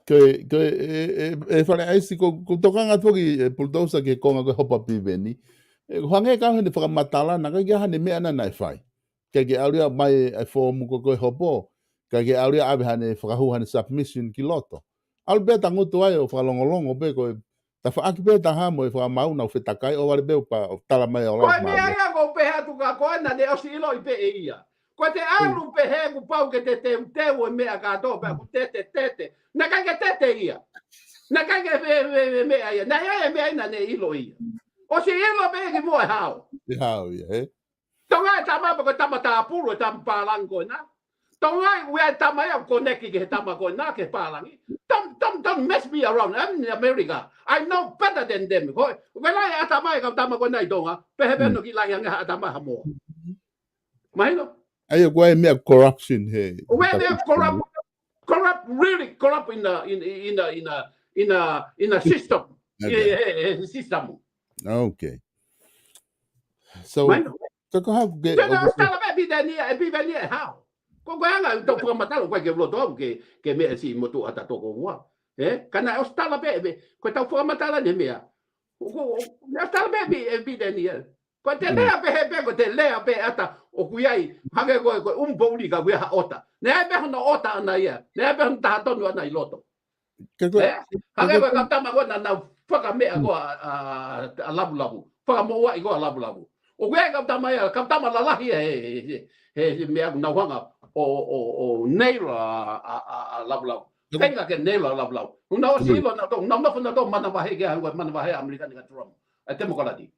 Ko e, ko e, e, e, e Fale ʻAisi, ko, ko u tokanga atu ki he pulutousa ki he konga ko e hopo ʻa Piveni. ʻE, ko hangē ka hene fakamatala, naʻe ʻikai ke ʻi ai hane meʻa naʻa, naʻe fai. ʻIkai ke ʻalu ia mai e foomu ko ē ko e hopo. ʻIkai ke ʻalu ia ʻave hane fakahū hane submission ki loto. ʻAlu pē tangutu ai ʻo fakalongolongo pē ko e tafaʻaki pē taha mo e fakamaau naʻa nau fetakai ʻohovale pē ʻo pa-, ʻo tala mai ʻo lau. Ko e meʻa ia ko u pehē atu kia koe naʻa ne ʻosi ʻiloʻi pē ʻe ia. Ko e te ʻalu pehē kuo pau ke te teuteu e meʻa kātoa pea kuo te te te te. Naʻe ʻikai ke te te ia. Naʻe ʻikai ke me, me, me, meʻa ia. Naʻe ʻi ai e meʻa ia naʻa ne ʻiloʻi ia. ʻOsi ʻilo pē ia kimuʻa e hao. E hao ia, ē? Tonga e tama pē ko e tama tāpulu, e tama pālangi ko ena. Tonga ʻoku ʻi ai e tama ia ʻoku koneki ki he tama ko ena ki he pālangi. Don't, don't, don't mess me around. I'm in America. I know better than them. Ko, ʻoku ʻi ai e tama ia ka tama ko ena ʻi Tonga. Pehē pē Mm. no ki langi ange ha tama ha moa. Mahino? ʻA ia ʻoku ʻi ai e meʻa corruption he ʻOku ʻi ai e meʻa corrupt, corrupt, really corrupt in the, in, in the, in the, in the, in the system. Okay. Yeah, yeah, yeah, system. Okay. So, Mahino? Ka ko hau ke Pea ʻoku ʻosi tala pē Piveni, ʻe Piveni ʻe hao. Ko ko anga tau fakamatala, ko ke loto au ke, ke meʻa si motu ata toko ua. Ē? Ka naʻe ʻosi tala pē, pē, ko tau fakamatala ni meʻa. Ko, ko, naʻe ʻosi tala pē pi, ʻe Piveni ē. Ko te Mm. lea pē he pē, ko te lea pē ata ʻoku ʻi ai. Hake ko, ko umpouli ka ʻoku ʻi ai ha ʻota. Naʻe ʻi ai pē hono ʻota ʻana ia. Naʻe ʻi ai pē hono taha tonu ʻana ʻi loto. Ke ko Ē? Hangē ko e kau tama ko ena nau fakameʻa ko a, a, a Lavulavu. Fakamoʻuaʻi ko a Lavulavu. ʻOku ʻi ai e kau tama ia, kau tama lalahi he, he, he, he meʻa ʻoku nau hanga ʻo, ʻo, ʻo nail a, a, a, a Lavulavu. Ke ko Tenga ke nail a Lavulavu. ʻOku nau ʻosi ʻilo nautolu, nau nofo nautolu manavahē ke ʻalu ko e manavahē ʻAmelika ni ka Trump. ʻA e temokalati.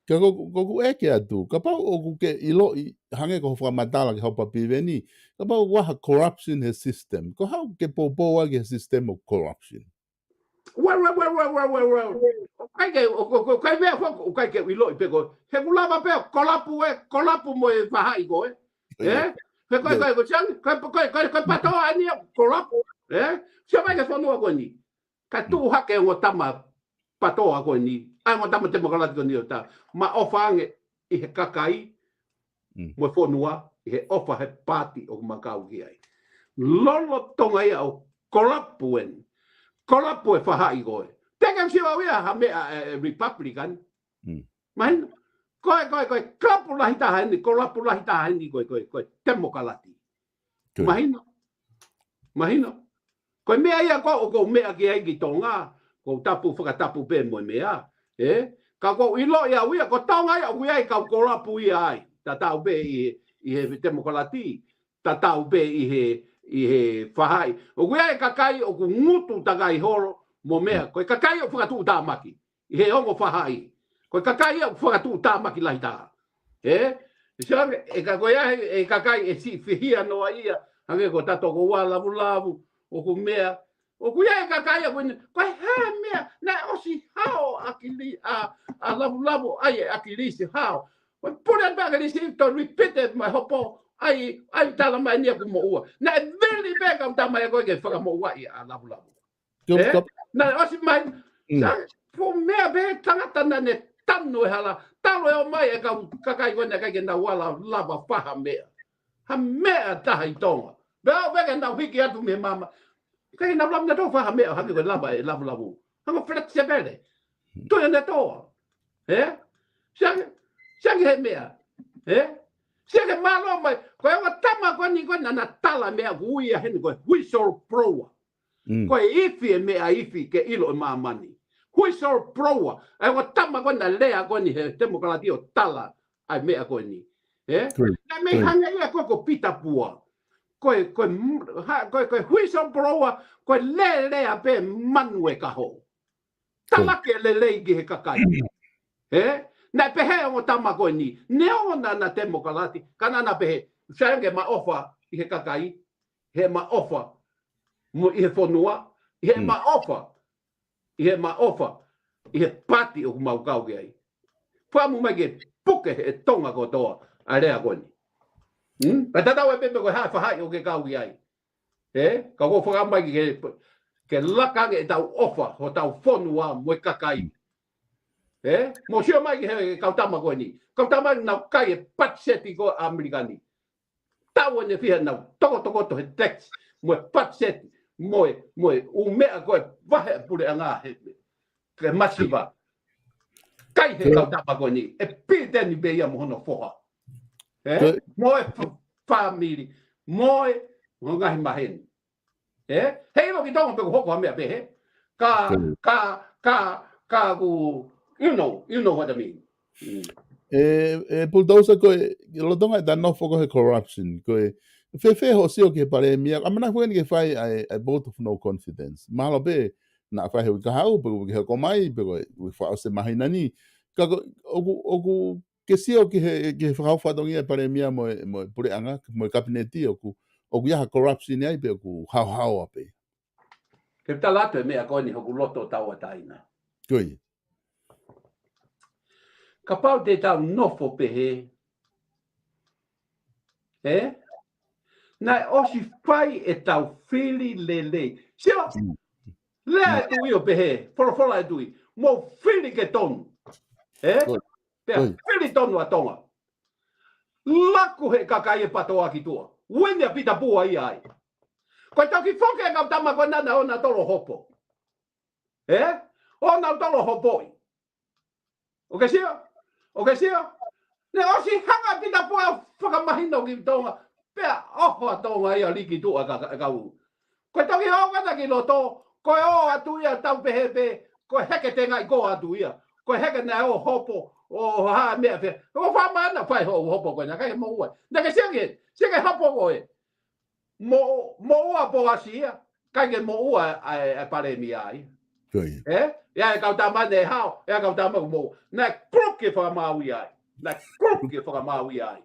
Ka ko, ko ʻeku ʻeke atu, kapau ʻoku ke ʻiloʻi, hangē ko hoʻo fakamatala ki he hopo Piveni, kapau ʻoku ʻi ai ha corruption he system. Ko hau ke poupou ai ki he system ʻo corruption. Well, well, well, well, well, well, well. ʻOku ʻikai ke, ʻo, ʻo, ʻo, ʻikai meʻa foki, ʻoku ʻikai ke ʻiloʻi pē ko. He ʻoku lava pē ʻo kolapu ē, kolapu mo e fahaʻi ko ē. Ē? He ko, ko, ko, Sian, ko, ko, ko, ko Patoa eni ʻoku kolapu. Ē? Sio mai ki he fonua ko eni. Ka tuʻu hake ongo tama Patoa ko eni, ʻa e ongo tama temokalati ko eni ʻo ta, ma ʻofa ange ʻi he kakai, Mm. mo e fonua, ʻi he ʻofa he paati ʻoku ma kau ki ai. Lolotonga ia ʻo kolapu eni, kolapu e fahaʻi ko ē. Te ke sio au ia ha meʻa ʻe, ʻe Republican. Mm. Mahino, ko e, ko e, ko e kolapu lahi taha eni, kolapu lahi taha eni, ko e, ko e, ko e temokalati. Good. Mahino. Mahino. Ko e meʻa ia ko ʻoku ou meʻa ki ai ki Tonga, ʻoku ou tapu fakatapu pē mo e meʻa. Ē? Ka ʻoku ou ʻiloʻi au ia, ko Tonga ia, ʻoku ʻi ai e kau kolapu ia ai. Tatau pē ʻi he, ʻi he temokalati. Tatau pē ʻi he, ʻi he fahaʻi. ʻOku ʻi ai e kakai, ʻoku ngutu takai holo, mo meʻa. Ko e kakai ʻoku fakatuʻutāmaki. ʻI he ongo fahaʻi. Ko e kakai ia ʻoku fakatuʻutāmaki lahi taha. Ē? Sio ange, ʻe ka ko ia he, e kakai ʻe siʻi fihia noa ia, hangē ko Tatokoua, Lavulavu, ʻoku meʻa, ʻoku ʻi ai e kakai ia ko eni, ko e hā e meʻa, naʻe ʻosi hao ʻa ʻAkili-, ʻa, ʻa Lavulavu, ʻa e ʻAkilisi hao. Ko e pule atu ʻa ʻAkilisi, to repeat it mai hopo, ʻai, ʻai tala mai ni ʻoku moʻua. Naʻe veli pē kau tama ia ko ē ke fakamoʻuaʻi ʻa Lavulavu. Ke Ē? ka- Naʻe ʻosi mai, Mm. sa, ko e meʻa pē tangata naʻa ne tanu e hala, talu e ō mai e kau kakai ko ē naʻe ʻikai ke nau ala lava fai ha meʻa. Ha meʻa taha ʻi Tonga. Pea ʻo pē ke nau hiki atu mei māmani. ʻIkai ke nau lava nautolu fai ha meʻa, hangē ko e lava e Lavulavu. Hangē flexible. Toe ne toa. Ē? Sio ange, sio ange he meʻa. Ē? Sio ange mālō mai. Ko e ongo tama ko eni ko ē naʻa na tala meʻa ʻoku ui ia heni ko e whistleblower. Mm. Ko e ifi e meʻa ifi ke ʻilo ʻe māmani. Whistleblower, ʻa e ongo tama ko ē naʻe lea ko eni he temokalati ʻo tala ʻa e meʻa ko eni. Ē? Good. Naʻe mei Good. hanga ia ko, ko Pita Pua. Ko e, ko e, ha, ko e, ko e whistleblower, ko e lelea pē manu e kaho. Tala Good. ke lelei ki he kakai. Ē? Naʻe pehē ongo tama ko eni. Neongo naʻa na temokalati, ka naʻa na pehē. Sio ange ma ʻofa ʻi he kakai. ʻI heʻema ʻofa mo ʻi he fonua, ʻi heʻema Mm. ʻofa, ʻi heʻema ʻofa, ʻi he paati ʻoku mau kau ki ai. Fakamu mai ke puke he Tonga kotoa ʻa e lea ko eni. Hmm? Ka tatau ai pē pe ko e hā e fahaʻi ʻoku ke kau ki ai. Ē? Ka ʻoku ou fakamu mai ke, ke laka ange ʻetau ʻofa, hotau fonua mo e kakai. Ē? Mo sio mai ki he kau tama ko eni. Kau tama eni naʻa nau kai e patiseti ko ē ʻa ʻAmelika ni. Tau ʻene fiha nau tokotokoto he tax, mo e patiseti, mo e, mo e ʻū meʻa ko e vahe ʻa e puleʻanga he, ke masiva. Kai he Ke- kau tama ko eni, ʻe Piveni pē ia mo hono foha. Ē? Ke- Mo e f-, fāmili, mo e, mo e ngaahi maheni. Ē? He ʻilo ki Tonga pe ko e hoko ha meʻa pehē. Ka, Ke- ka, ka, ka ku, you know, you know what I mean. Mm. E, e Bulldozer ko e, lolotonga ʻeta nofo ko ē he corruption, ko e, fēfē hoʻo sio ki he palēmia, ʻamanaki foki eni ke fai ʻa e, ʻa e vote of no confidence. Mahalo pē, naʻa fai he uike kahaʻu, pe ko e uike hoko mai, pe ko e, uike fakaʻosi e māhina ni. Ka ko, ʻoku, ʻoku ke sio ki he, ki he fakahohaʻa fatongia e palēmia mo e, mo e puleʻanga, mo e kapineti ʻoku, ʻoku ʻi ai ha corruption ai pē ʻoku haohaoa pē. Ke tala atu e meʻa ko eni hoku loto tauʻatāina. Ko ia. Kapau te tau nofo pehē, ē? Naʻe ʻosi fai ʻetau fili lelei. Sio, lea e Tuʻi ʻo pehē, folofola e Tuʻi, mou fili ke tonu. Ē? Pea fili tonu ʻa Tonga. Laku he kakai e PTOA ki tuʻa. Uini ʻa Pita Pua ia ai. Ko e toki foki e kau tama ko ena naʻa nau tolo hopo. Ē? ʻO nau tolo hopoʻi. ʻOku ke sio? ʻOku ke sio? Naʻe ʻosi hanga ʻe Pita Pua ʻo fakamahino ki Tonga. Pea ʻoho ʻa Tonga ia liki tuʻa ka, ka, kau. Ko e toki ō ʻana ki loto, ko e ō atu ia tau pehē pē, ko e heke tengaʻi ko atu ia. Ko e heke naʻe ō hopo, ʻo, ʻo ha meʻa pē. ʻO fama ana fai ho, hopo ko ena, ʻikai ke moʻua. Naʻa ke sio ki, sio ki he hopo ko ē. Mo, moʻua Poasi ia, ʻikai ke moʻua ʻa e, ʻa e palēmia ia. Ko ia. Ē? ʻI ai e kau tama ne hao, ʻi ai e kau tama ʻoku moʻua. Naʻe crook e fakamaau ia ai. Naʻe crook e fakamaau ia ai.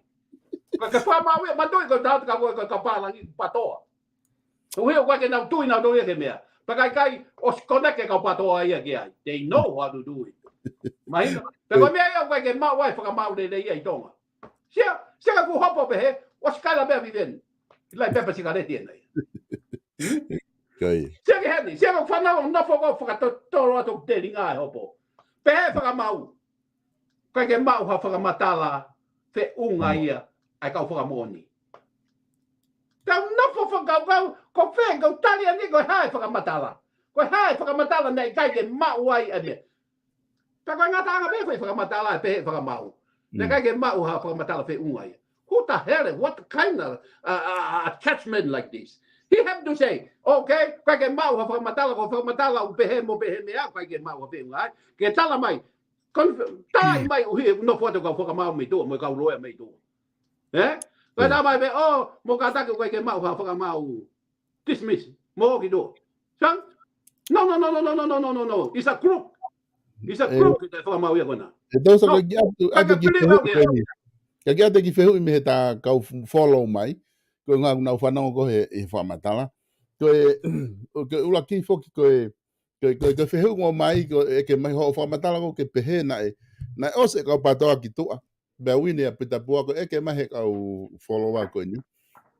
Ko e fakamaau ia, manatuʻi ko e tau ka ko e kau pālangi PTOA. ʻUhia ʻoku ʻikai ke nau tui nautolu ia ki he meʻa. Pea ʻikai ke ʻosi connect e kau PTOA ia ki ai. They know how to do it. Mahino. Pea ko e meʻa ia ʻoku ʻikai ke maʻu ai e fakamaau lelei ia ʻi Tonga. Sio, sio ki he hopo pehē, ʻosi kaila pē ʻa Viveni. Lai pepa sikaleti ena ia. Ko ia. Sio ki heni, sio ki he fānau nofo ko e fakatotolo atu ʻoku telinga e hopo. Pehē fakamaau. ʻIkai ke maʻu ha fakamatala feʻunga ia ʻa e kau fakamoʻoni. Tau nofo fakakaukau, ko fē, kau tali eni ko e hā e fakamatala. Ko e hā e fakamatala naʻe ʻikai ke maʻu ai ʻa e meʻa. Pea ko e ngataʻanga pē foʻi fakamatala ʻe pehē fakamaau. Naʻe ʻikai ke maʻu ha fakamatala feʻunga ia. Who the hell, what kind of, uh, uh, attachment like this? He have to say, okay, ʻikai ke maʻu ha fakamatala, ko e fakamatala ʻoku pehē mo pehē meʻa, ʻikai ke maʻu ha feʻunga ai. Ke tala mai, kon, tala mai ʻuhi, nofo atu kau fakamaau mei tuʻa, mo e kau loea mei tuʻa. Ē? Ko e tala mai pē, oh, mo kātaki ʻikai ke maʻu ha fakamaau. Dismiss. Mo ki tuʻa. Sang? No, no, no, no, no, no, no, no, no. It's a crook. It's a crook, e fakamaau ia ko ena. E tau sa ka ki atu, atu ki fehuʻi ko eni. Ka ki atu ki fehuʻi mei he ta kau follow mai. Ko e ngā nau fanongo ko he, he fakamatala. Ko e, ko e ʻuluaki foki ko e, ko e, ko e, ko e fehuʻi ʻoku ʻomai, ko e ʻeke mai hoʻo fakamatala ko ke pehē naʻe, naʻe ʻosi e kau PTOA ki tuʻa. Pea uini ʻa Pita Pua ko e ʻeke mai he kau follower ko eni.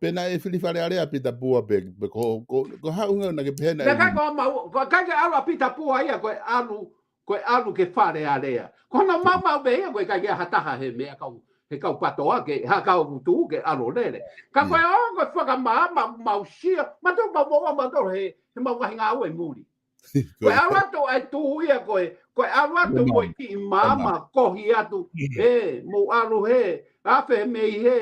Pe naʻe fili Fale Alea ʻa Pita Pua pe, pe ko, ko, ko e hā e ʻuhinga naʻa ke pehē naʻe. Naʻe ʻikai ko mau, ko e ʻikai ke ʻalu ʻa Pita Pua ia ko e ʻalu, ko e ʻalu ki Fale Alea. Ko hono maumau pē ia ko e ʻikai ke ʻi ai ha taha he meʻa kau, he kau PTOA ke, ha kau tuʻu ke ʻalu lele. Ka ko e ō ko e fakamaama mau sio, mātuʻa mau moʻua mātuʻa he, he mau ngaahi ngāue muli. Ko e ʻalu atu ʻa e tuʻu ia ko e, ko e ʻalu atu mo e kiʻi maama kohi atu, ē, mou ʻalu hē, afe mei hē,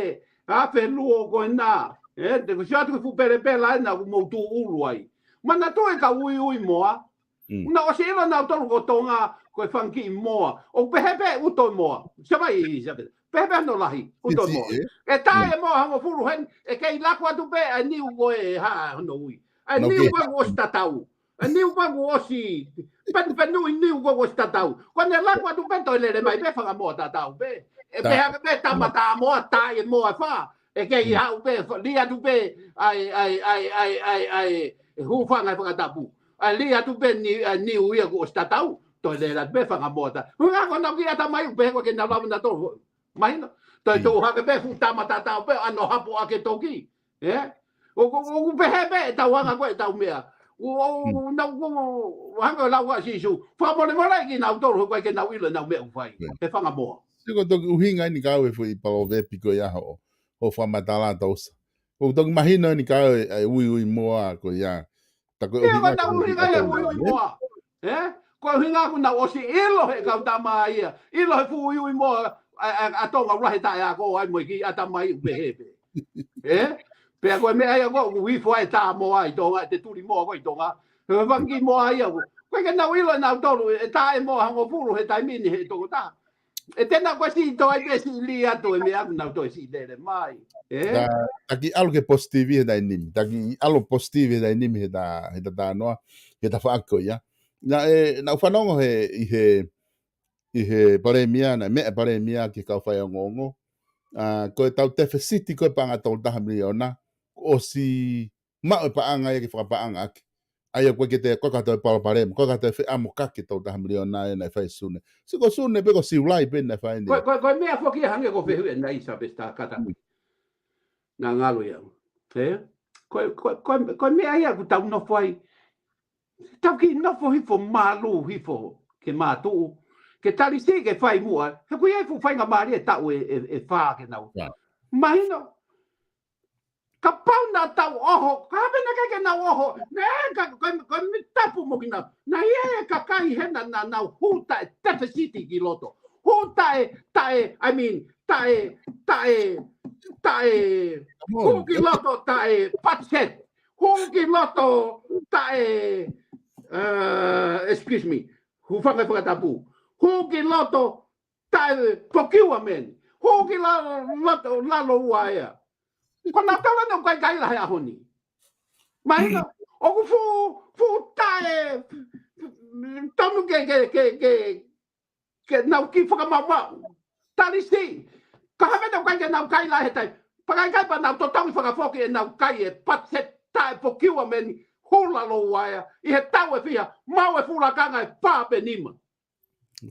afe luo ko ena, ē, te ko sio atu ki fuʻu pelepela ena ʻoku mou tūʻulu ai. Manatuʻi e kau uiuimoa, naʻa nau ʻosi ʻilo nautolu ko Tonga, ko e fanga kiʻi moa. ʻOku pehē pē ʻuto e moa. Sio mai, sio pē. Pehē pē hono lahi, ʻuto e moa. ʻE taʻe e moa hongofulu heni, ʻe kei laku atu pē ʻa e niu ko e hā hono ui. ʻA e niu ko e ʻosi tatau. ʻA e niu ko e ʻosi. Penupenuʻi niu ko e ʻosi tatau. Ko ʻene laku atu pē toe lele mai pē fanga moa tatau pē. ʻE pehē pē tama tā moa, taʻe e moa ʻe fā. ʻE kei haʻu pē, lī atu pē, ʻai, ʻai, ʻai, ʻe hūfanga he fakatapu. ʻAi, lī atu pē ni, ʻa e niu ia ko e ʻosi tatau. Toe lele atu pē fanga moa ta. Hunga ko nau ki ʻatamai ʻoku pehē ko e ke nau lava nautolu. Mahino. Toe tō hake pē fuʻu tama tatau pē, ʻa hono hapo ake toki. Ē? ʻOku, ʻoku, ʻoku pehē pē ʻetau anga ko ē ʻetau meʻa. ʻO, ʻo, ʻo, nau, ʻo, ʻo, hanga ʻo lau ʻa Sīsū. Fakamolemole kinautolu, he ʻoku ʻikai ke nau ʻilo ʻenau meʻa ʻoku fai. He fanga moa. Sio ko e toki ʻuhinga eni kau e foʻi palovepi ko ia hoʻo, hoʻo fakamatala Tausa. ʻOku toki mahino eni kau e, e uiuimoa ko ia. Ta ko e ʻuhinga ko e uiuimoa. Ē? Ko e ʻuhinga ʻoku nau ʻosi ʻilo he kau tama ia. ʻIlo he fuʻu uiuimoa ʻa, ʻa, ʻa Tonga ʻoku lahi taʻeako ai mo e kiʻi ʻatamai ʻoku pehē pē. Ē? Pea ko e meʻa ia ʻoku hifo ai e tā moa ʻi Tonga, ʻete tuli moa ko ē ʻi Tonga. He fanga kiʻi moa ia ʻoku. ʻOku ʻikai ke nau ʻilo ʻe nautolu, ʻe taʻe moa hongofulu he taimi ni he tokotaha. ʻE tena ko e siʻi toe pē siʻi lī atu e meʻa ʻoku nau toe siʻi lele mai. Ē? Ta, ta kiʻi ʻalu ke positive he taimi ni. Ta kiʻi ʻalu positive he taimi ni he ta, he ta talanoa, he tafaʻaki ko ia. Naʻe, naʻa ku fanongo he, ʻi he, ʻi he palēmia, naʻe meʻa palēmia ki he kau faiongoongo. ʻA, ko e tau tefisiti ko e paʻanga tolu taha miliona. ʻosi maʻu e paʻanga ia ke fakapaʻanga ʻaki. ʻA ia ko e ke te, ko e ka toe palopalema, ko e ka toe feʻamokaki tolu taha miliona ʻe naʻe fai Sune. Sio ko Sune pē ko Siulai pē naʻe fai ni. Ko, ko, ko e meʻa foki ia hangē ko e fehuʻi ʻe Naisa Peseta Kata. Mm. Naʻa ngalo ia. He? Ko, ko, ko, ko e meʻa ia ʻoku tau nofo ai. Tau kiʻi nofo hifo mālū hifo ke mātuʻu. Ke tali siʻi ke fai muʻa. He ʻoku ʻi ai e fuʻu faingamālie e taʻu ʻe, ʻe, ʻe fā ke nau. Ia. Mahino. Kapau naʻa tau ʻoho, ka hapena ke ke nau ʻoho, ne, ka, ka, ka mi tapu mo kina, naʻe ʻi ai e kakai hena naʻa nau hū taʻe tefesiti ki loto, hū taʻe, taʻe, I mean, taʻe, taʻe, taʻe, Come on. Hū ki loto taʻe patset, hū ki loto taʻe, uh, excuse me, hūfanga he fakatapu, hū ki loto taʻe procurement. Hū ki la-, la-, lalo ua ea. Ko nautolu naʻa nau kai kai lahi he ʻaho ni. Mahino, ʻoku fuʻu, fuʻu taʻe, tonu ke, ke, ke, ke, ke nau kiʻi fakamaʻumaʻu. Tali siʻi, ka hapena ʻoku ʻikai ke nau kai lahi he taimi. Pea kai kai pea nau totongi fakafoki ʻenau kai e patset taʻe procurement hū lalo ua ea. ʻI he taʻu ʻe fiha, maʻu e fuʻu lakanga ʻe fā pe nima.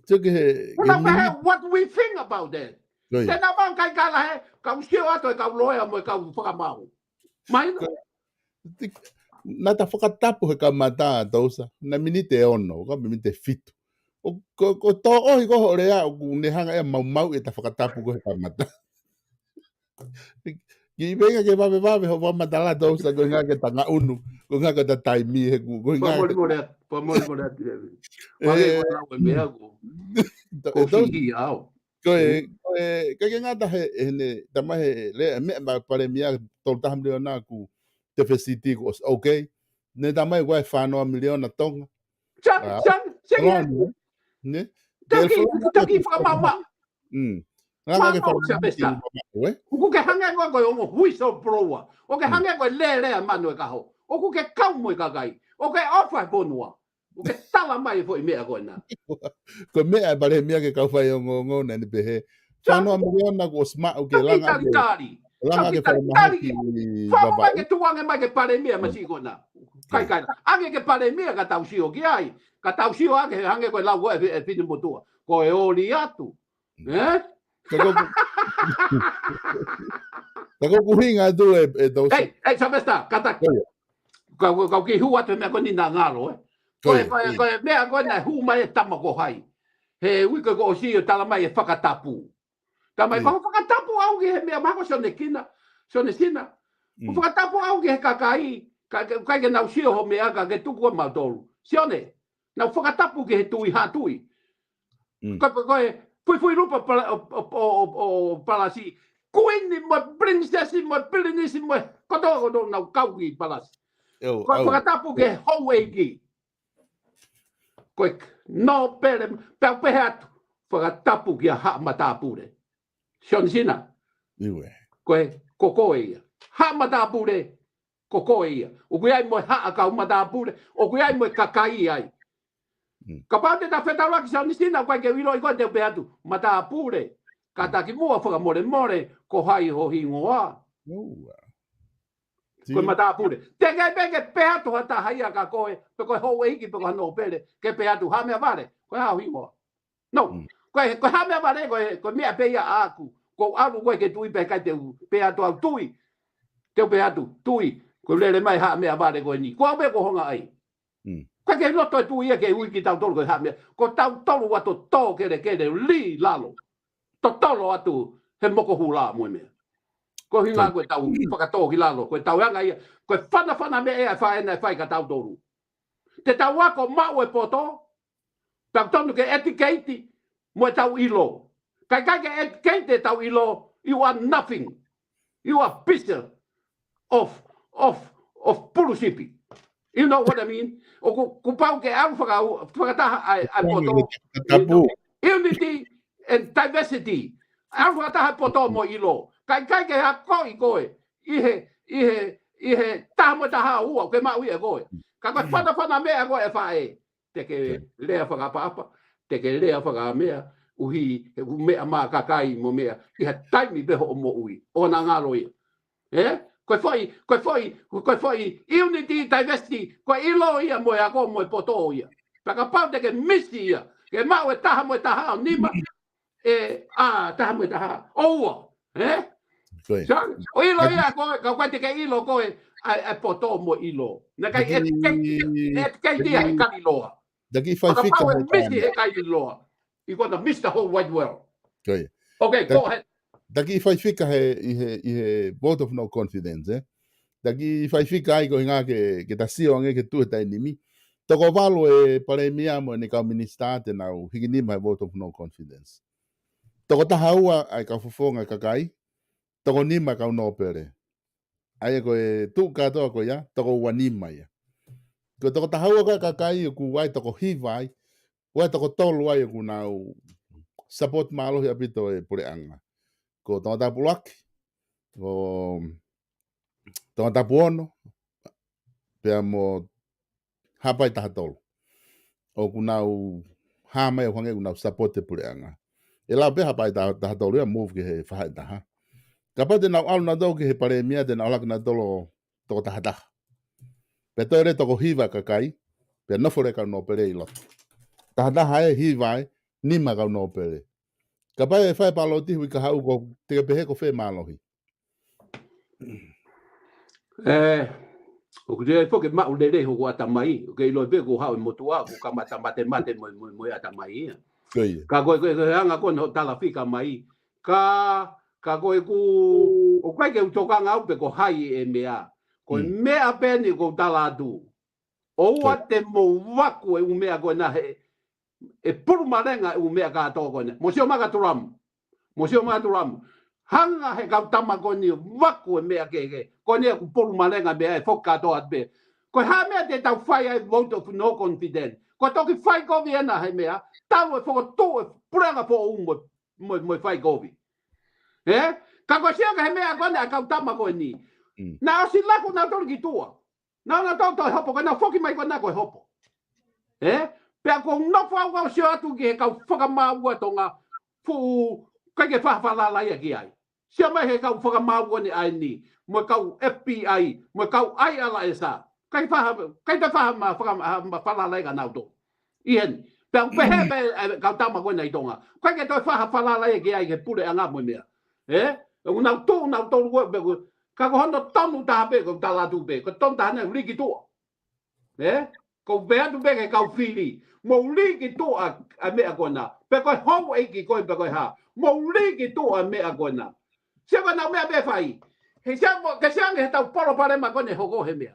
Tio ke he, Well, ke now, mini- perhaps what we think about that. Ko ia. Te nau maʻu kai kai lahi, kau sio atu e kau loea mo e kau fakamaau. Mahino? Ko, ti-, naʻa ta fakatapu he kamata, Tousa. Naʻe miniti ʻe ono, ka miniti ʻe fitu. ʻO, ko, ko tō ʻohi ko hoʻo lea, ʻoku ne hanga ʻe ia maumau ʻeta fakatapu ko he kamata. Kiʻi feinga ke vavevave hoʻo fakamatala, Tousa, ko e ʻuhinga ke ta ngaʻunu, ko e ʻuhinga ke ta taimi he ku, ko e ʻuhinga ke Fakamolemole atu, fakamolemole atu, David. ʻE, Pake ko lau e meʻa ko. Ta-, Ko e Tousa, fihi au. ko e, Mm. ko e, ke ke ngata he, he ne, tamai he, lea, meʻa ma palēmia tolu taha miliona ku tefesiti ko, okay. Ne tamai ko e fā noa miliona Tonga. Sa-, Ah, sa-, sa-, Tonga, ne? Ne? Taki, Ke taki fakamaʻumaʻu. Mm. Ngā Mā ke mau fakamaʻu Sā Peseta. ki maʻu, ē? ʻOku ke hangē ko e ongo whistleblower. ʻOku ke Mm. hangē ko e lele ʻa manu e kaho. ʻOku ke kau mo e kakai. ʻOku ke ʻofa he fonua. ʻOku ke tala mai e foʻi meʻa ko ena. Ko e meʻa e palēmia ke kau fai ongoongo naʻa ne pehē. Sa- Fā noa miliona kuo ʻosi maʻu ke Taki langa ke, talitali. langa Taki ke talitali. fakamahaki Fau Vavaʻu. mai ke tuange mai ke palēmia masiʻi ko ena. Kai kai. Ange ke palēmia ka tau sio ki ai. Ka tau sio ange he hangē ko e lau ko e fi-, e fine motuʻa. Ko e oli atu. Ē? Ka ko, ka ko ʻuhinga atu e, e Tousa. Ei, ei, Sā Peseta, kata. Ko ia. Kau, kau kiʻi hū atu he meʻa ko eni naʻa ngalo, ē. Ko Ko e, ia, ko e, ia. ko e meʻa ko ē naʻe hū mai e tama ko hai. He uike kuo ʻosi ʻo tala mai e fakatapu. Tala mai, Ia. ko e fakatapu au ki he meʻa mahalo ko Sione Kina, Sione Sina. Ko Mm. fakatapu au ki he kakai, ka, ka, ka ke nau sio ho meʻa ka ke tuku ʻa mautolu. Sione, nau fakatapu ki he tui, ha tui. Mm. Ko, ko, ko e, fuifui lupa pala-, ʻo, ʻo, ʻo, ʻo, ʻo palasi. Kuini mo e pilinisesi mo e pilinisi mo e kotoa kotoa nau kau ki palasi. ʻEu, Ko e ʻau. fakatapu ki he houʻeiki. Ko e nōpele, pea u pehē atu. Fakatapu kia Haʻa Matāpule. Sione Sina. Iwe. Ko e, ko koe ia. Haʻa Matāpule. Ko koe ia. ʻOku ʻi ai mo e haʻa kau matāpule, ʻoku ʻi ai mo e kakai ai. Mm. Kapau te ta fetaulaki Sione Sina, ʻoku ʻikai ke u ʻiloʻi koe te u pehē atu, matāpule. Kātaki muʻa fakamolemole, ko hai ho hingoa. Ua. Ko e Ti- matāpule. Te ke pehē ke pehē atu ha taha ia kia koe, pe ko e houʻeiki, pe ko ha nōpele, ke pehē atu Haʻa Meʻavale, ko e hā ho hingoa. No. Mm. Ko e, ko e Haʻa Meʻavale, ko e, ko e meʻa pē ia ʻaʻaku. Ko u ʻalu ko ē ke tui pē kai te u pehē atu au tui. Te u pehē atu, tui. Ko e lele mai Haʻa Meʻavale ko eni. Ko au pē ko hounga ai. Mm. Ko e ke loto e tui ia ke ui kitautolu ko e Haʻa Meʻa-, ko tautolu ʻa e tō kelekele li lalo. Totolo atu he moko hula mo e meʻa. Ko e ʻuhinga Ko- ko e tau fakatō ki lalo. Ko e tau anga ia. Ko e fanafana meʻa ʻe fai ena ʻe fai kia tautolu. Te tau ako maʻu e poto, tau tonu ke etiquette mo e tau ʻilo. Kai kai ke etiquette e tau ʻilo, you are nothing. You are picture of, of, of pulusipi. You know what I mean? ʻOku, kuo pau ke ʻalu faka-, fakataha ai, ai poto. Tapu. Unity and diversity. ʻAlu fakataha poto mo ʻilo. Kai kai ke akoʻi koe. ʻI he, ʻi he, ʻi he taha mo e taha ua, ke maʻu ia koe. Ka ko e fanafana meʻa ko ē ʻe fai. Te ke Te. lea fakaʻapaʻapa, te ke lea fakameʻa, ʻuhi, he ʻoku meʻa mai kakai mo meʻa, ʻi ha taimi pē hoʻo moʻui, ʻo naʻa ngalo ia. Ē? Ko e foʻi, ko e foʻi, ko e foʻi unity, diversity, ko e ʻilo ia mo e ako mo e poto ia. Pea kapau te ke misi ia, ke maʻu e taha mo e taha ʻo nima, ʻe, ʻa, taha mo e taha, ʻo ua, ē? Ko ia. Sa, ʻo ʻilo ia ko e, ka ko e te ke ʻilo ko e, ʻa, ʻa e poto mo ʻilo. Na kai e, ke, e, ke tia he kali loa. Taki fai fika he misi he kali loa. You gonna miss the whole wide world. Ko ia. Okay, go ahead. Taki fai fika he, ʻi he, ʻi he vote of no confidence, ē? Taki fai fika ai ko hinga ke, ke ta sio ange ke tu he taimi ni. Toko valu e palēmia mo ʻene kau minisitā te nau hiki nima he vote of no confidence. Toko taha ua ʻa e kau fofonga kakai, toko nima kau nōpele. ʻA ia ko e tuʻu kātoa ko ia, toko ua nima ia. Ko e toko taha ua ko e kakai ʻoku ʻi ai toko hiva ai, ʻi ai toko tolu ai ʻoku nau support mālohi ʻaupito e puleʻanga. Ko Tongatapu ʻuluaki, ko Tongatapu ono, pea mo Haʻapai taha tolu. ʻOku nau hā mai ʻo hangē ʻoku nau support e puleʻanga. ʻE lau pē Haʻapai taha, taha tolu ia move ki he fahaʻi taha. Kapau te nau ʻalu nautolu ki he palēmia te nau ʻalu hake nautolu toko taha taha. Pea toe lele toko hiva kakai, pea nofo lele kau nōpele ʻi loto. Taha taha ē, hiva ē, nima kau nōpele. Kapau ʻe fai pāloti hui kahaʻu ko te ke pehē ko fē mālohi. ʻE, ʻoku te foki maʻu lele hoku ʻatamai, ʻoku ke ʻilo pē ko haʻu e motuʻa, ko kamata matemate mo, mo, mo e ʻatamai ia. Ko ia. Ka ko e, ko e, ko e anga ko ena hoʻo tala fika mai. Ka, ka ko e ku, ʻoku ʻikai ke u tokanga au pe ko hai e meʻa. Ko e meʻa pē eni ʻoku ou tala atu. ʻOua te mou vaku e ʻū meʻa ko ena he, ʻe pulu malenga e ʻū meʻa kātoa ko ena. Mou sio mai kia Tulamu. Mou sio mai kia Tulamu. Hanga he kau tama ko eni ʻo vaku e meʻa kehekehe. Ko eni ʻoku pulu malenga meʻa ʻe foki kātoa atu pē. Ko e hā meʻa te tau fai ai vote of no confidence. Ko e toki fai kovi ena he meʻa. Talu e fokotuʻu e puleʻanga foʻou mo, mo, mo fai kovi. Ē? Ka ko e sio ki he meʻa ko ena ʻa e kau tama ko eni. Naʻa ʻosi laku nautolu ki tuʻa. Naʻa nau toe hopo, ko ena foki mai ko ena ko e hopo. Ē? Pea ko e nofo au kau sio atu ki he kau fakamaau ʻa Tonga, fuʻu, ʻikai ke faʻa falala ia ki ai. Sio mai he kau fakamaau ʻa eni, mo e kau F B I, mo e kau I R S. ʻIkai faʻa, ʻikai toe faʻa ma, faka-, ma, ma falala ia kia nautolu. ʻI heni. Pea u pehē pē, ʻe, kau tama ko ena ʻi Tonga. ʻIkai ke toe faʻa falala ia ki ai ke puleʻanga mo e meʻa. Ē? ʻOku nau tuʻu, nautolu ko ē, pea ko, ka ko hono tonu taha pē, ko e tala atu pē, ko e tonu taha ena ʻoku lī ki tuʻa. Ē? Ko e pehē atu pē ke kau fili. Mou lī ki tuʻa ʻa e meʻa ko ena. Pe ko e houʻeiki ko ē pe ko e hā. Mou lī ki tuʻa ʻa e meʻa ko ena. Sio ko ena meʻa pē fai. He sio mo, ke sio ange he tau palopalema ko ena ʻe hoko he meʻa.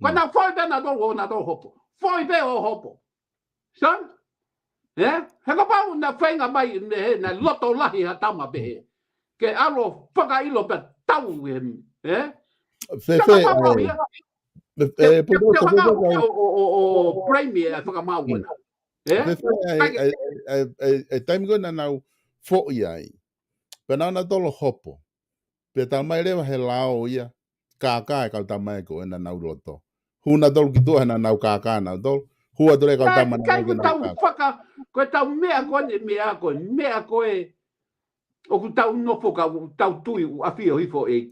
Ko ena foʻi pē nautolu ʻo nautolu hopo. Foʻi pē ʻo hopo. Son? Ē? He kapau naʻa feinga mai, ne, he, naʻe loto lahi ha tama pehē. Ke ʻalu ʻo fakaʻilo pē tau ē. Ē? Fēfē, ʻe, ʻe, ʻe, ʻe, ʻe, blame e fakamaau ko ena. Ē? Fēfē, ʻe, ʻe, ʻe, ʻe, ʻe, taimi ko ena naʻa nau foʻi ai. Pea naʻa nautolu hopo. Pea talamai leva he lao ia, kākā e kau tama ko ena naʻa nau loto. Hū nautolu ki tuʻa he naʻa nau kākā nautolu. Hū atu leva e kau tama naʻa nau kākā. Ko e tau meʻa ko eni meʻa ko e, meʻa ko e, ʻoku tau nofo ka ʻoku tau tui ʻoku ʻafio hifo ē.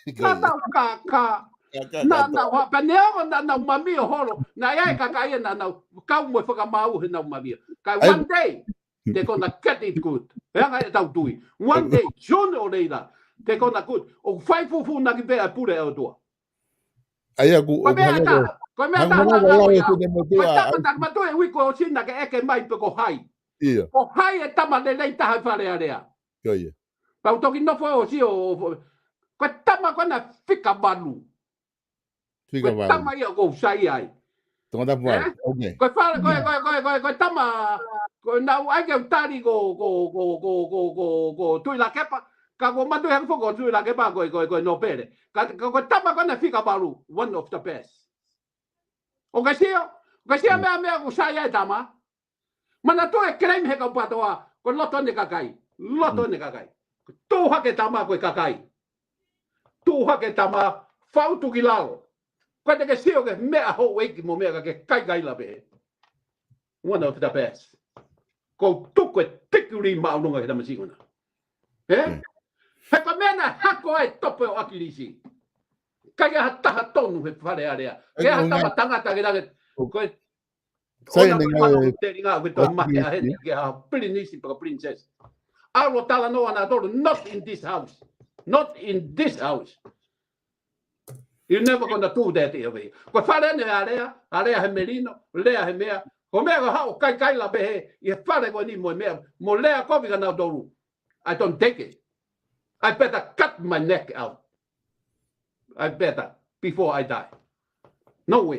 Naʻa nau kākā. Naʻa nau hā, pea neongo naʻa nau mami ʻo holo. Naʻe ʻi ai e kakai ia naʻa nau kau mo e fakamaau he nau mami. Ka one day, they're gonna get it good. He anga e tau tui. One day, sooner or later, they're gonna good. ʻOku fai fufuunaki pē ʻa e pule ʻa e ʻOtua. ʻA ia ʻoku, ko e meʻa taha, ko e meʻa taha naʻa nau ia. Ko e tama taki matu e uike ʻosi naʻa ke ʻeke mai pe ko hai. Ko hai e tama lelei taha ʻi Fale Alea. Ko ia. Pea u toki nofo ʻosi ʻo, ʻo, ko e tama ko ena fika valu. Fika valu. Ko e tama ia ʻoku ou saiʻia ai. Tongatapu valu. Ko e fale, ko e, ko e, ko e, ko e, ko e tama, ko e naʻa ku ʻai ke u tali ko, ko, ko Tuʻilakepa, ka ʻoku ou manatuʻi hake foki ko Tuʻilakepa ko e, ko e, ko e nōpele. Ka, ka, ko e tama ko ena fika valu, one of the best. ʻOku ke sio, ʻoku ke sio meʻa, meʻa ʻoku saiʻia ai e tama. Manatuʻi e claim he kau PTOA, ko e loto ʻene kakai. Loto ʻene kakai. Tuʻu hake tama ko e kakai. Tuʻu hake tama, fautu ki lalo. Ko e te ke sio ki he meʻa houʻeiki mo e meʻa ka ke kaikaila pē. One of the best. ʻOku ou tuku e tikilī māʻolunga ki he tama siʻi ko ena. Ē? He ko e meʻa naʻe hako ai e tope ʻo ʻAkilisi. ʻIkai ke ʻi ai ha taha tonu he Fale Alea. Ke ʻi ai ha tama tangata ke lave. Ko e, sai ʻona ne ko e ngaahi ʻaho telinga ʻoku toe mahe ʻa heni ke ʻi ai ha pilinisi pe ko e princess. ʻAlu ʻo talanoa nautolu, not in this house. Not in this house. You're never gonna do that ʻi ʻapi. Ko e fale eni ʻa Alea, Alea he melino, Alea he meʻa. Ko e meʻa ko e haʻu ʻo kaikaila pehē ʻi he fale ko eni mo e meʻa, mo Alea kovi kia nautolu. I don't take it. I better cut my neck out. I better before I die. No way.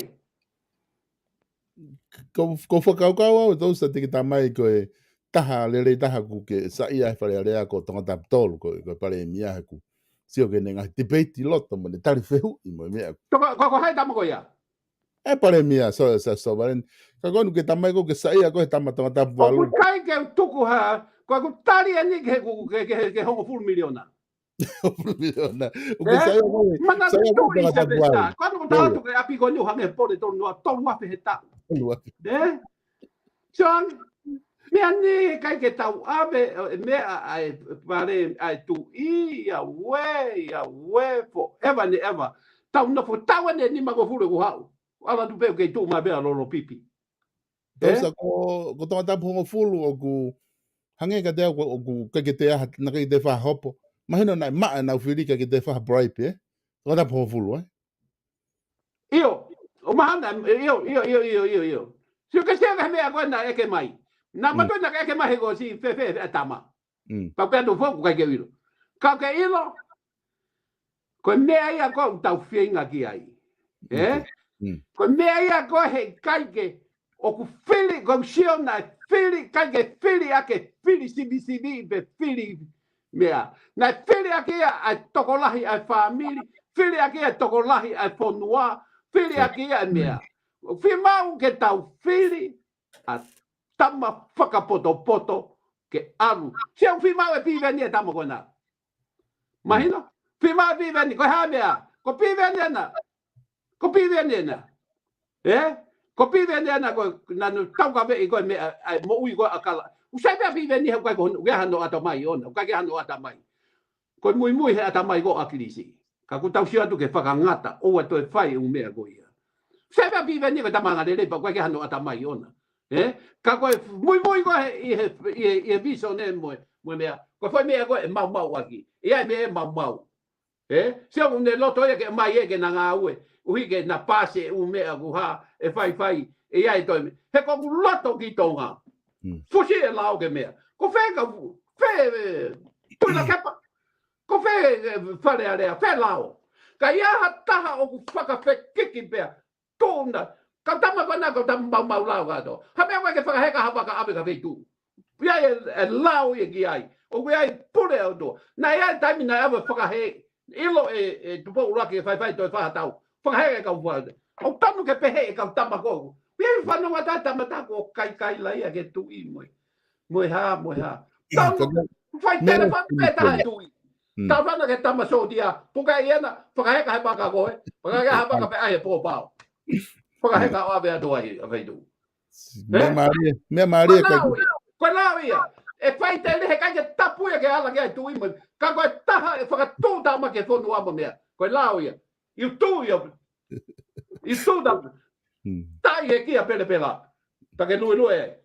Ko, ko e fakakaukau au, ʻe tau sa tiki tamai ko e taha lelei taha ʻoku ke saiʻia he Fale Alea ko Tongatapu tolu, ko, ko e palēmia he ʻoku sio ki heʻene ngaahi tipeiti ʻi loto mo ʻene tali fehuʻi mo e meʻa. Ko, ko, ko hai tama ko ia? ʻE palēmia, so, so, so, valen. Ka ko ʻeku tamai ko ē ke saiʻia ko e tama Tongatapu valu. ʻOku ʻikai ke u tuku ha, ko ʻeku tali eni ke, ke, ke, ke hongofulu miliona. Hongofulu miliona. ʻOku ke saiʻia ko e, mana saiʻia ko e Tongatapu valu. Ko ʻeku tala atu ke ʻapi ko eni ʻoku hangē pole tolu noa, tolu afe he taʻu. Tolu afe. ʻE? John, meʻa ni ʻikai ke tau ʻave, ʻe, meʻa ʻa e pale, ʻa e tuʻi, ia ue, ia ue, forever and ever. Tau nofo tau ʻene nimangofulu ʻoku haʻu. Ala tu pē ke tuʻu mai pē ʻa Lolo Pipi. Tau sa ko, ko Tongatapu hongofulu ʻoku hangē ka te au ko, ʻoku ʻikai ke te aha, naʻe ʻikai te fai ha hopo. Mahino naʻe maʻa ʻenau fili ʻikai ke te fai ha bribe, ʻe? Tongatapu hongofulu, ʻe? ʻIo, ʻo mahana, ʻio, ʻio, ʻio, ʻio, ʻio, ʻio. Sio ke sio ki he meʻa ko ē naʻe ʻeke mai. Naʻa Mm. mātuʻa naʻe ʻeke mai he ko si fēfē ʻa e tama. Mm. Pau pea tu fou, ʻikai ke ʻilo. Ka ke ʻilo, ko e meʻa ia ko ē ʻoku tau feinga ki ai. ʻE? Mm. Ko e meʻa ia ko ē heʻikai ke, ʻoku fili, ko e sio naʻe fili, ʻikai ke fili ʻa e fili sivisivi pe fili meʻa. Naʻe fili ʻaki ia ʻa e tokolahi ʻa e fāmili, fili ʻaki ia ʻa e tokolahi ʻa e fonua, fili ʻaki ia ʻa e meʻa. ʻOku fiemaʻu ke tau fili ʻa e tama fakapotopoto ke ʻalu. Sio ʻoku fiemaʻu ʻe Piveni ʻa e tama ko ena. Mahino? Fiemaʻu ʻe Piveni, ko e hā e meʻa? Ko Piveni ena. Ko Piveni ena. ʻE? Ko Piveni ena ko ē naʻa ne taukaveʻi ko e meʻa, ʻa e moʻui ko ē ʻa Kala. ʻOku sai pē ʻa Piveni he ʻoku ʻikai ko hono, ʻoku ʻikai hano ʻatamai ʻona, ʻoku ʻikai ke hano ʻatamai. Ko e muimui he ʻatamai ko ē ʻa ʻAkilisi. Ka ʻoku tau sio atu ke fakangata, ʻoua toe fai e ʻū meʻa ko ia. Sai pē ʻa Piveni ko e tama angalelei pea ʻoku ʻikai ke hano ʻatamai ʻona. ʻE? Ka ko e muimui ko ē he, ʻi he, ʻi he, ʻi he visone mo e, mo e meʻa. Ko e foʻi meʻa ko ē ʻe maumau ʻaki. ʻE ʻi ai e meʻa ʻe maumau. ʻE? Sio ʻoku ne loto ia ke ʻomai ē ke na ngāue. ʻUhi ke na pasi e ʻū meʻa ʻoku hā, ʻe faifai, ʻe ʻi ai e toe meʻa. He ko ʻeku loto ki Tonga. Mm. Fusi e lao ke meʻa. Ko fē ka fu-, fē, ē, Tuʻilakepa. Ko fē, ē, Fale Alea, fē lao. Ka ʻi ai ha taha ʻoku fakafekiki pea. Tuna. Ka tama ko ena ko tama maumau lao ka to. Ha meʻa ko ē ke fakaheka ha vaka ʻave ki ha feituʻu. ʻI ai e, e lao ia ki ai. ʻOku ʻi ai e pule ʻa e ʻOtua. Naʻe ʻi ai e taimi naʻe ʻave fakahē. ʻIlo ʻe, ʻe Tupou ʻUluaki ʻe faifai toe fā tau. Fakaheka e kau fā. ʻOku tonu ke pehē e kau tama ko ē. ʻI ai e fanongo atu e tama tā ko ē kaikaila ia ki he tuʻi mo e. Mo e hā, mo e hā. Tau, ka ko e fai meʻa telefoni pē taha e tuʻi. Mm. Tau fana ki he tama sōtia. Puke ia na, fakaheka he vaka ko ē. Fakaheka he vaka pea ʻai e pōpao. Fakaheka ʻo ʻave atu ai, ʻa e feituʻu. Meʻa mālie, meʻa mālie ka ko e lao ia. Ko e lao ia. ʻE fai tele he ʻikai ke tapu ia ke ala ki ai e tuʻi mo e. Ka ko e taha ʻe fakatuʻutāmaki e fonua mo e meʻa. Ko e lao ia. You do your, you do the, Mm. Tai he kia pelepela. Ta ke luelue.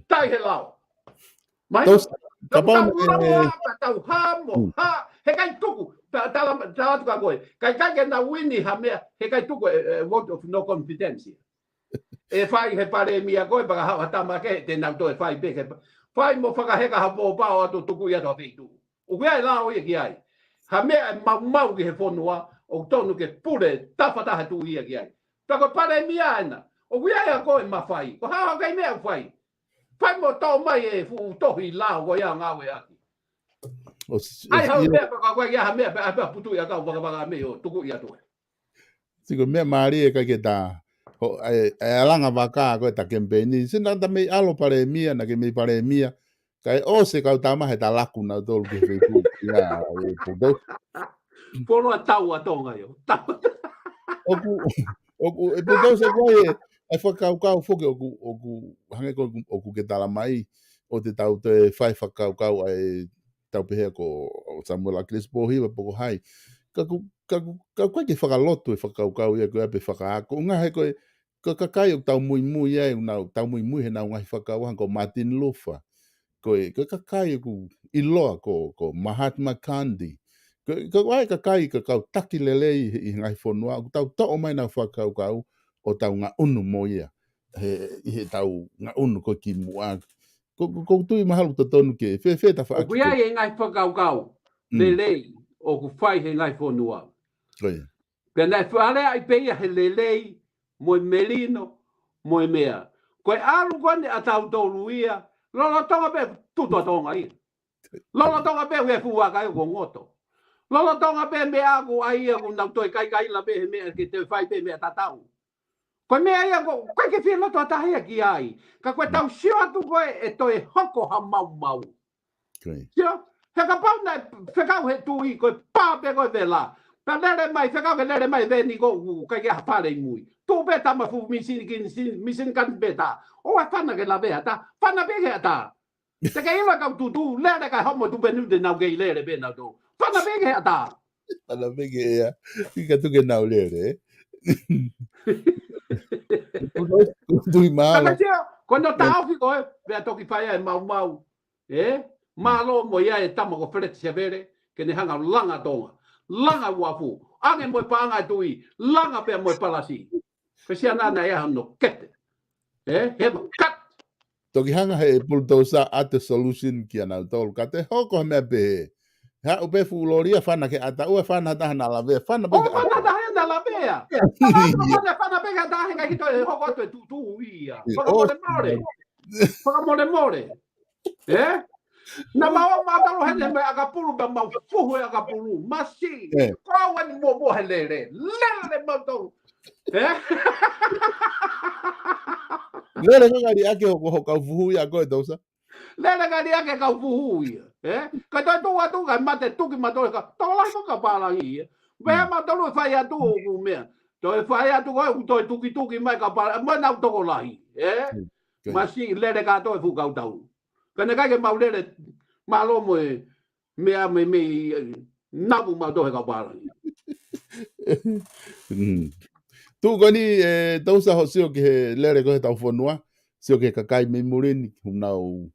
Tai he lao. Mai. Tau s-, tau kapau tau ne lao, tau hamo, Mm. ha, he ʻikai tuku. Ta, tala, tala atu kia koe. ʻIkai, ʻikai ke na uini ha meʻa, he ʻikai tuku e, e vote of no confidence. ʻE fai he palēmia ko ē, pea ka haʻu ha tama kehe, te nau toe fai pē ke pa-, fai mo fakaheka ha pōpao atu tuku ia ki ha feituʻu. ʻOku ʻi ai e lao ia ki ai. Ha meʻa ʻe maumau ki he fonua, ʻoku tonu ke pule tafataha tuʻi ia ki ai. Pea ko e palēmia ena, ʻoku ʻi ai ʻa e ko e mafai. Ko e hā ha kiʻi meʻa ʻoku fai. Fai mo tō mai e fuʻu tohi lao ko ia ngāueʻaki. ʻOsi, ʻai ʻosi, hau ia. Meʻa pea ka ko e ia ha meʻa pea, pea putu ia kau vakavaka mei ʻo tuku ia toe. Sio ko e meʻa mālie ʻikai ke ta, ho, e, e alanga vaka ko e ta kemipeini. Sio naʻa ta mei ʻalu palēmia, naʻa ke mei palēmia. Kae ʻosi e kau tama he ta laku nautolu ki he feituʻu. Ia, e puto. Polo a tau a Tonga io. Tau. ʻOku, ʻoku, e puto se ko e, e fakakaukau foki ʻoku, ʻoku, hangē ko ʻoku, ʻoku ke tala mai, ʻo te tau toe fai fakakaukau ʻa e tau pehē ko Samuela ʻAkilisi Pōhiva pe ko hai. Ka ʻoku ka, ka ʻoku ʻikai ke fakalotu e fakakaukau ia ko ia pe fakaako. ʻUhinga he ko e, ko e kakai ʻoku tau muimui ai, ʻoku nau, tau muimui he nau ngaahi fakakaukau hangē ko Martin Luther. Ko e, ko e kakai ʻoku ʻiloa ko, ko Mahatma Gandhi. Ko, ko e kakai ka kau taki lelei ʻi he ngaahi fonua, ʻoku tau toʻo mai ʻenau fakakaukau ʻo tau ngaʻunu mo ia. He, ʻi heʻetau ngaʻunu ko ē ki muʻa. Ko, ko, ʻoku ou tui mahalo ʻoku totonu ke, fēfē e tafaʻaki ʻoku ʻi ai e ngaahi fakakaukau lelei ʻoku fai he ngaahi fonua. Ko ia. Pea naʻe fakalea ai pē ia he lelei, mo e melino, mo e meʻa. Ko e ʻalu ko eni ʻa tautolu ia, lolotonga pē tutu ʻa Tonga ia. Lolotonga pē ʻoku ʻi ai e fuʻu vaka ʻoku ngoto. Lolotonga pē meʻa ʻoku ʻai ia ʻoku nau toe kaikaila pē he meʻa ke toe fai pē meʻa tatau. Ko e meʻa ia ʻoku ʻikai ke fie loto ʻa taha ia ki ai. Ka ko ʻetau sio atu ko ē ʻe toe hoko ha maumau. Sio, he kapau naʻe fekau he tuʻi ko e pā pē ko e vela. Pea lele mai, fekau ke lele mai veni ko ē ʻoku ʻikai ke ʻi ai ha fale ʻi mui. Tuʻu pē tama fuʻu misini ki misini, misini kani pē tā. ʻOua ʻe fana ke lavea tā. Fana pē ke ʻatā. Te ke ʻilo e kau tūtū, lele kae homo tupe nu te nau kei lele pē nau tō. Fana pē ke ʻatā. Fana pē ke ʻea. ʻIkai tuku ke nau lele, ē? Ko e tui māla. Ka sio, ko hono taʻofi ko ē, pea toki fai ai e maumau. Ē? Mālō mo ia e tama ko Feleti Sevele, ke ne hanga langa Tonga. Langa uafu. ʻAnge mo e paʻanga e tuʻi. Langa pea mo e palasi. Ko e siana naʻe ʻi ai hono kete. Ē? He ma kat. Toki hanga he bulldozer ʻa e solution kia nautolu. Ka te hoko ha meʻa pehē. Haʻu pē fuʻu loli ia fana ke ʻatā, ʻoua ʻe fana ha taha naʻa lavea. Fana pē ke ʻatā. ʻOua ʻe fana ha taha naʻa lavea. Fana, fana, fana pē ke ʻatā he ʻikai ke toe hoko atu e tūtū ia. Fakamolemole. Fakamolemole. Ē? Naʻa mau ō mautolu heni mei ʻakapulu, pea mau fuhu e ʻakapulu. Masiʻi. Ko au eni muʻomuʻa he lele. Lele mautolu. Ē? Lele ko e kali ake ʻo, ʻo kau fuhu ia ko e tausa. Lele kali ake kau fuhu ia. Ē? Ka toe tuʻu atu ka mate tuki mautolu ka. Tokolahi ko e kau pālangi ia. Pea mautolu e fai atu ʻoku meʻa. Toe fai atu ko e ʻoku toe tukituki mai kau pālangi. Mai nau tokolahi. Ē? Masiʻi lele kātoa e fuʻu kau tau. Ka naʻe ʻikai ke mau lele mālō mo e meʻa mei, mei, ē, namu mautolu he kau pālangi. Tuʻu ko eni, ē, tausa hoʻo sio ki he lele ko ē heʻetau fonua, sio ki he kakai mei muli ni, ʻoku nau,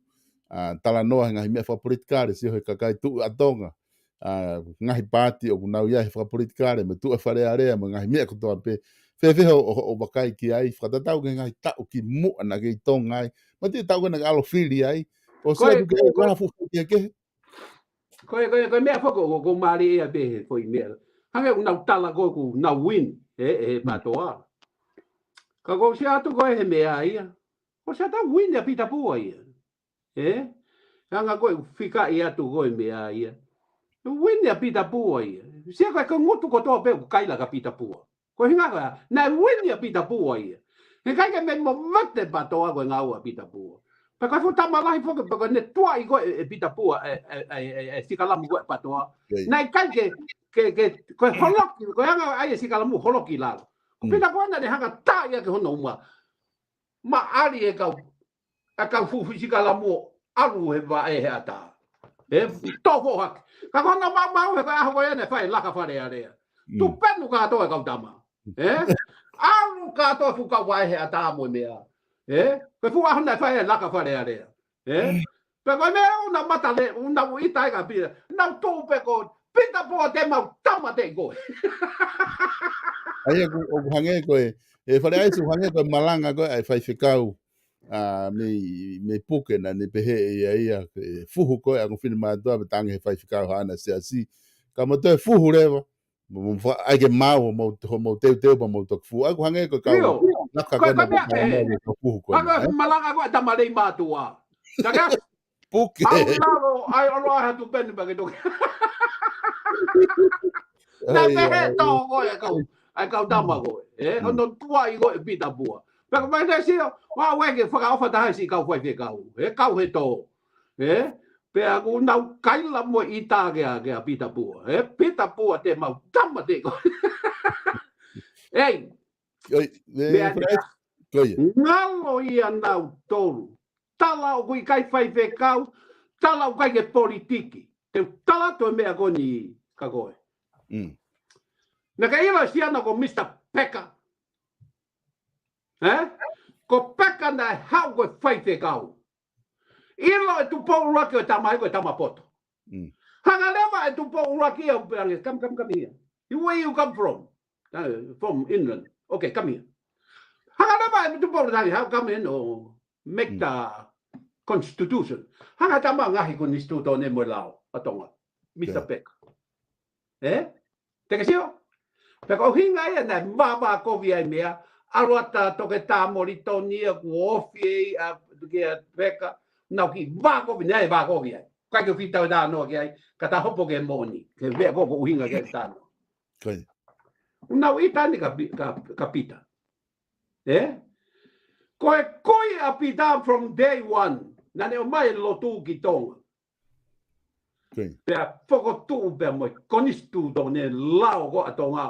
ʻa, talanoa he ngaahi meʻa fakapolitikale, sio he kakai tuʻu ʻa Tonga, ʻa, ngaahi paati ʻoku nau ʻi ai he fakapolitikale, mo e tuʻu ʻa e Fale Alea, mo e ngaahi meʻa kotoa pē. Fēfē hoʻo, hoʻo, hoʻo vakai ki ai, fakatatau ki he ngaahi taʻu ki muʻa naʻe kei Tonga ai. Mo e taʻu ko ē naʻe ʻalu fili ai. ʻOku sio atu ki he, ko e ngaahi fuʻu kehekehe. Ko e, ko e, ko e meʻa foki ʻoku, ʻoku mālie ia pē he foʻi meʻa. Hangē ʻoku nau tala ko ē ʻoku nau win, ē, ʻe he PATOA. Ka ʻoku ou sio atu ko ē he meʻa ia. ʻOku sio atu win ʻa Pita Pua ia. Ē? Hanga ko ē ʻo fikaʻi atu ko ē meʻa ia. Win ʻa Pita Pua ia. Sio ko e ngutu kotoa pē ʻoku kaila kia Pita Pua. Ko e ʻuhinga ko ia, naʻe win ʻa Pita Pua ia. He ʻikai ke mei mo mate PATOA ko e ngāue ʻa Pita Pua. Pea ko e fuʻu tama lahi foki, pea ko e ne tuaʻi ko ē ʻe Pita Pua, ʻe, ʻe, ʻe, ʻe, ʻe Sikalamu ko ē PATOA. Naʻe ʻikai ke, ke, ke, ko e holoki, ko e anga ai ʻe Sikalamu holoki lalo. Ko Pita Pua naʻa ne hanga tā ia ki hono uma. Maʻali e kau ʻa e kau fuʻu Sikalamu ʻalu he vaʻe he ʻatā. Ē, tō foʻohake. Ka ko hono maumau he ko e ʻaho ko ē naʻe fai e laka Fale Alea. Tupenu kātoa e kau tama. Ē? ʻAlu kātoa e fuʻu kau vaʻe he ʻatā mo e meʻa. Ē? Ko e fuʻu ʻaho naʻe fai e laka Fale Alea. Ē? Pea ko e meʻa ʻoku nau mata lele, ʻoku nau ʻita ai kia Pita. Nau tuʻu pē ko Pita Pua te mau tama te ko ē. ʻA ia ʻoku, ʻoku hangē ko e, ʻe Fale ʻAisi ʻoku hangē ko e malanga ko ē ʻa e faifekau. ʻA, mei, mei puke naʻa ne pehē ʻe ia ia, ʻe fuhu ko ē ʻa e ʻofefine mātuʻa pea tangi he faifekau haʻana siasi. Ka mo toe fuhu leva, mo, mo fa-, ʻai ke mau, mo, mo teuteu pea mo toki fuhu. ʻA ia ʻoku hangē ko e kau laka ko ē naʻa ne mau mo toki fuhu ko ē. Malanga ko ē tama lei mātuʻa. Puke. ʻAlu lalo, ʻai ʻalu ʻai ha tupenu pea ke toki. Naʻe pehē tō ko ē kau, ʻa e kau tama ko ē. Ē, hono tuaʻi ko ē Pita Pua. Pea ko mai te sio, ʻoua ʻe ke fakaʻofa taha siʻi kau faifekau. Ē, kau he tō. Ē, pea ʻoku nau kaila mo ʻita kia, kia Pita Pua. Ē, Pita Pua te mau tama te ko ē. Ei, ngalo ia nautolu. Tala ʻoku ʻikai faifekau, tala ʻoku ʻikai ke politiki. Te u tala atu e meʻa ko eni kia koe. Naʻa ke ʻilo e siana ko Misa Peka. Eh? Ko Peka naʻe haʻu ko e faifekau. ʻIlo e tupou ʻuluaki ʻo e tama ia ko e tama poto. Mm. Hanga leva e tupou ʻuluaki ia ʻo pehē ange, "Come, come, come here. You, where you come from?" "Uh, from England." "Okay, come here." Hanga leva e tupou ʻuluaki, "How come in or make the constitution?" Hanga tama ngaohi konisitūtone mo e lao ʻa Tonga. Misa Peka. Eh? Te ke sio? Pea ko e ʻuhinga ia naʻe vāvākovi ai meʻa, ʻalu atu ʻa Toketā Molitoni ia kuo ofi ai ʻa, kia Peka, naʻa ku kiʻi vākovi, naʻe vākovi ai. Kae ke fitau e tānoa ki ai, ka ta hopo ki he moʻoni, ke vea ko e ʻuhinga ki he tānoa. Naʻa ku ʻita ni ka Pi-, ka, ka Pita. Eh? Ko e kui ʻa Pita from day one, naʻa ne ʻomai e lotu ki Tonga. Pea fokotuʻu pea mo e konisitūtone lao ko ē ʻa Tonga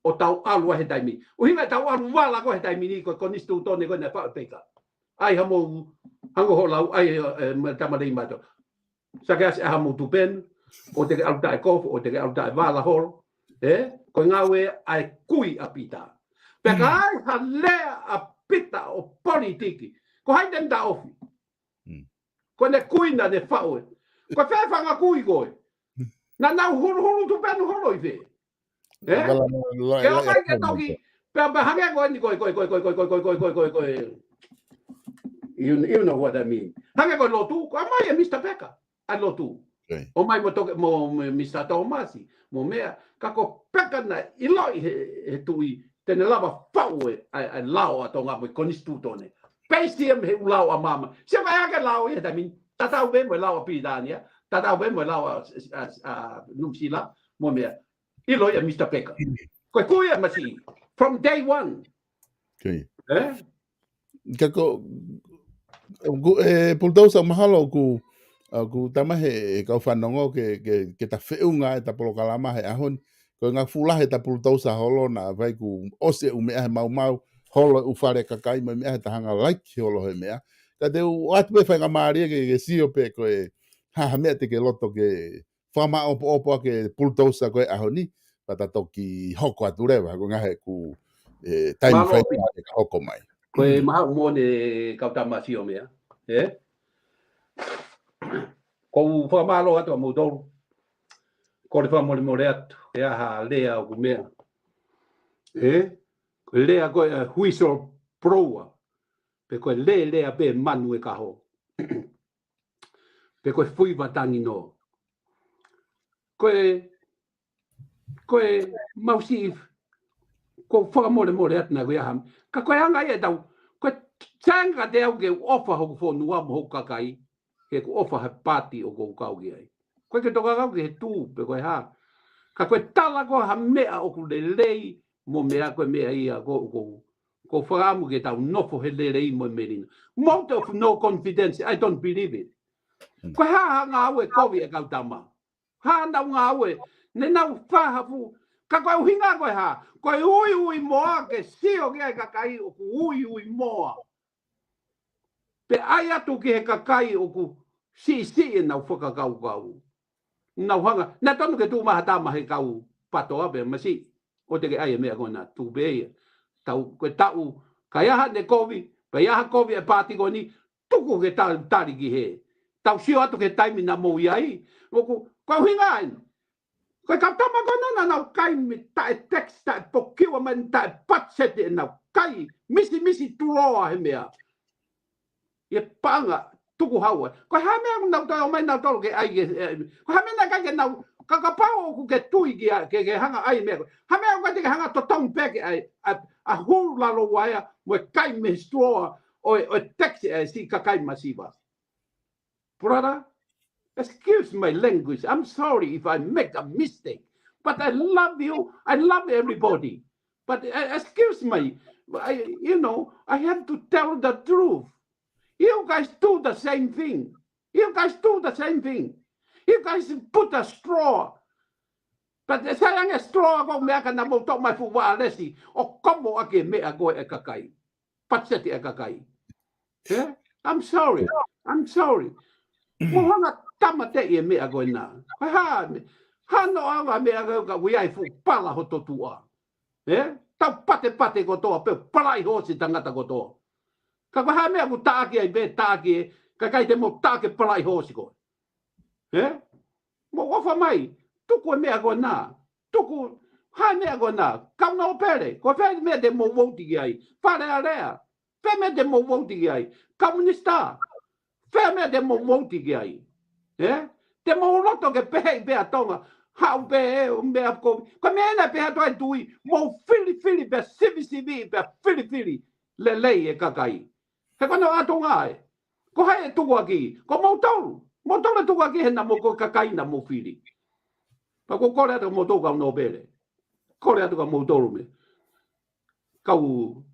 ʻo tau ʻalu ai he taimi. ʻUhinga ʻetau ʻalu vala ko ē he taimi ni ko e konisitūtone ko ē naʻe faʻu ʻe Peka. ʻAi hamou, hangē ko hoʻo lau, ʻai, eh, ma-, tamalei mato. Sa ke ʻasi ʻa hamou tupenu, ʻoua te ke ʻalu taʻe kofu, ʻoua te ke ʻalu taʻe vala holo. Eh? Ko e ngāue ʻa e kui ʻa Pita. Pea ka ʻi ai ha lea ʻa Pita ʻo politiki, ko hai te ne taʻofi? Ko ʻene kui naʻa ne faʻu ē. Ko e fē fanga kui ko ē? Naʻa nau huluhulu tupenu holo ʻi fē? Eh? Ke ʻomai ke toki, pea, pea hangē ko eni ko e, ko e, ko e, ko e, ko e, ko e, ko e, ko e, ko e, ko e, you, you know what I mean. Hangē ko e lotu, ko e ʻomai ʻe Misa Peka ʻa e lotu. ʻOmai mo Toke-, mo, mo Misa Tōmasi, mo meʻa, ka ko Peka naʻe ʻiloʻi he, he tuʻi, te ne lava faʻu e, ʻa e, ʻa e lao ʻa Tonga mo e konisitūtone. Peisi ia mei he ʻū lao ʻa māmani. Sio mai ʻa e lao ia he taimi ni, tatau pē mo e lao ʻa Pilitānia, tatau pē mo e lao ʻa, ʻa, ʻa, ʻa Nuʻusila, mo meʻa. ʻIloʻi ʻe Misa Peka. Ko e kui ia masiʻi. From day one. Eh? Ka ko, ko e Pulutousa mahalo ʻoku, ʻoku tama he, he kau fanongo ke, ke, ke ta feʻunga ʻeta polokalama he ʻaho ni. Ko e ngaahi fuʻu lahi ʻeta Pulutousa holo naʻa vakai kuo ʻosi e ʻū meʻa he maumau, holo e ʻū fale kakai mo e meʻa he ta hanga laiki holo he meʻa. Ka te u ʻoatu pē faingamālie ke, ke sio pē ko e hā ha meʻa te ke loto ke fakamāʻopoʻopo ʻaki e Pulutousa ko e ʻaho ni, ka ta toki hoko atu leva, ko e ngaahi ʻeku, eh, taimi fai ke ka hoko mai. Ko e maha mo ne kau tama sio meʻa, eh? Ko u fakamālō atu ʻa moutolu. Ko e fakamolemole atu, ʻe ʻi ai ha lea ʻoku meʻa. Eh? Ko e lea ko e, eh, whistleblower. Pe ko e lea, lea pē manu e kaho. Pe ko e fuiva tangino. Ko e, ko e mausi, ko u fakamolemole atu naʻa ku ia ham. Ka ko e anga ia ʻetau, ko e tanga te au ke u ʻofa hoku fonua mo hoku kakai, ke ku ʻofa he paati ʻoku ou kau ki ai. Ko e ke toka kau ki he tū, pe ko e hā. Ka ko e tala ko ha meʻa ʻoku lelei, mo meʻa ko e meʻa ia ko, ko, ko fakaʻamu ke tau nofo he lelei mo e melino. Vote of no confidence, I don't believe it. Ko e hā ha ngāue kovi ʻa e kau tama. Hā nau ngāue, ne nau fahafu. Ka ko e ʻuhinga ko e hā, ko e uiuimoa ke sio ki ai kakai ʻoku uiuimoa. Pe ʻai atu ki he kakai ʻoku siʻisiʻi ʻenau fakakaukau. Nau hanga, naʻe tonu ke tuʻu mai ha tama he kau PTOA pe masiʻi. ʻOua te ke ʻai e meʻa ko ena, tuku pē ia. Tau, ko e taʻu, ka ʻi ai haʻane kovi, pe ʻi ai ha kovi e paati ko eni, tuku ke ta-, tali ki hē. Tau sio atu ki he taimi naʻa mou ʻi ai. ʻOku, ko e ʻuhinga eni. Ko e kau tama ko ena naʻa nau kai mei taʻe tax, taʻe pokiua mai, taʻe patiseti ʻenau kai, misimisi tuloa he meʻa. ʻI he paʻanga, tukuhau ai. Ko e hā e meʻa ʻoku nau toe ʻomai nau tolo ke ʻai ke, eh, ko e hā e meʻa naʻe ʻikai ke nau, ka kapau ʻoku ke tui ki ai, ke, ke hanga ʻai e meʻa ko ē. Hā e meʻa ʻoku ʻikai te ke hanga totongi pē ke ʻai, ʻa, ʻa hulu lalo ua ia, mo e kai mei he tuloa, ʻo e, ʻo e tax, eh, siʻi kakai masiva. Brother, excuse my language. I'm sorry if I make a mistake. But I love you. I love everybody. But, uh, excuse me, I, you know, I have to tell the truth. You guys do the same thing. You guys do the same thing. You guys put a straw. But sai ange straw ko e meʻa ka naʻa mou toʻo mai fuʻu vaʻa lesi ʻo komo ʻaki e meʻa ko ē ʻa e kakai. Patiseti ʻa e kakai. Eh? I'm sorry. I'm sorry. Mou hanga tāmateʻi e meʻa ko ena. Ko e hā e meʻa. Hano anga meʻa ka, ka ui ai fuʻu pala hoto tuʻa. Ē? Tau patepate kotoa, pea palaʻi hoosi tangata kotoa. Ka ko e hā meʻa ʻoku taʻaki ai pē, taʻaki ē, kae ʻikai te mou taʻaki palaʻi hoosi koe. Ē? Mou ʻofa mai, tuku e meʻa ko ena. Tuku, hā e meʻa ko ena. Kau nōpele, ko e fē meʻa te mou vouti ki ai. Fale Alea. Fē meʻa te mou vouti ki ai. Kamunisitā. Fē meʻa te mou vouti ki ai. Ē? Te mou loto ke pehē pē ʻa Tonga. Haʻu pē ē, ʻo meʻa ko. Ko e meʻa ena pehē atu ai tui. Mou filifili pē, sivisivi pē, filifili. Lelei e kakai. He ko hono ʻatunga ē. Ko hai ʻe tukuakiʻi? Ko moutolu. Moutolu ʻe tukuakiʻi he naʻa mou ko e kakai naʻa mou fili. Pea ʻoku ou kole atu kia moutolu kau nōpele. Kole atu kia moutolu mei. Kau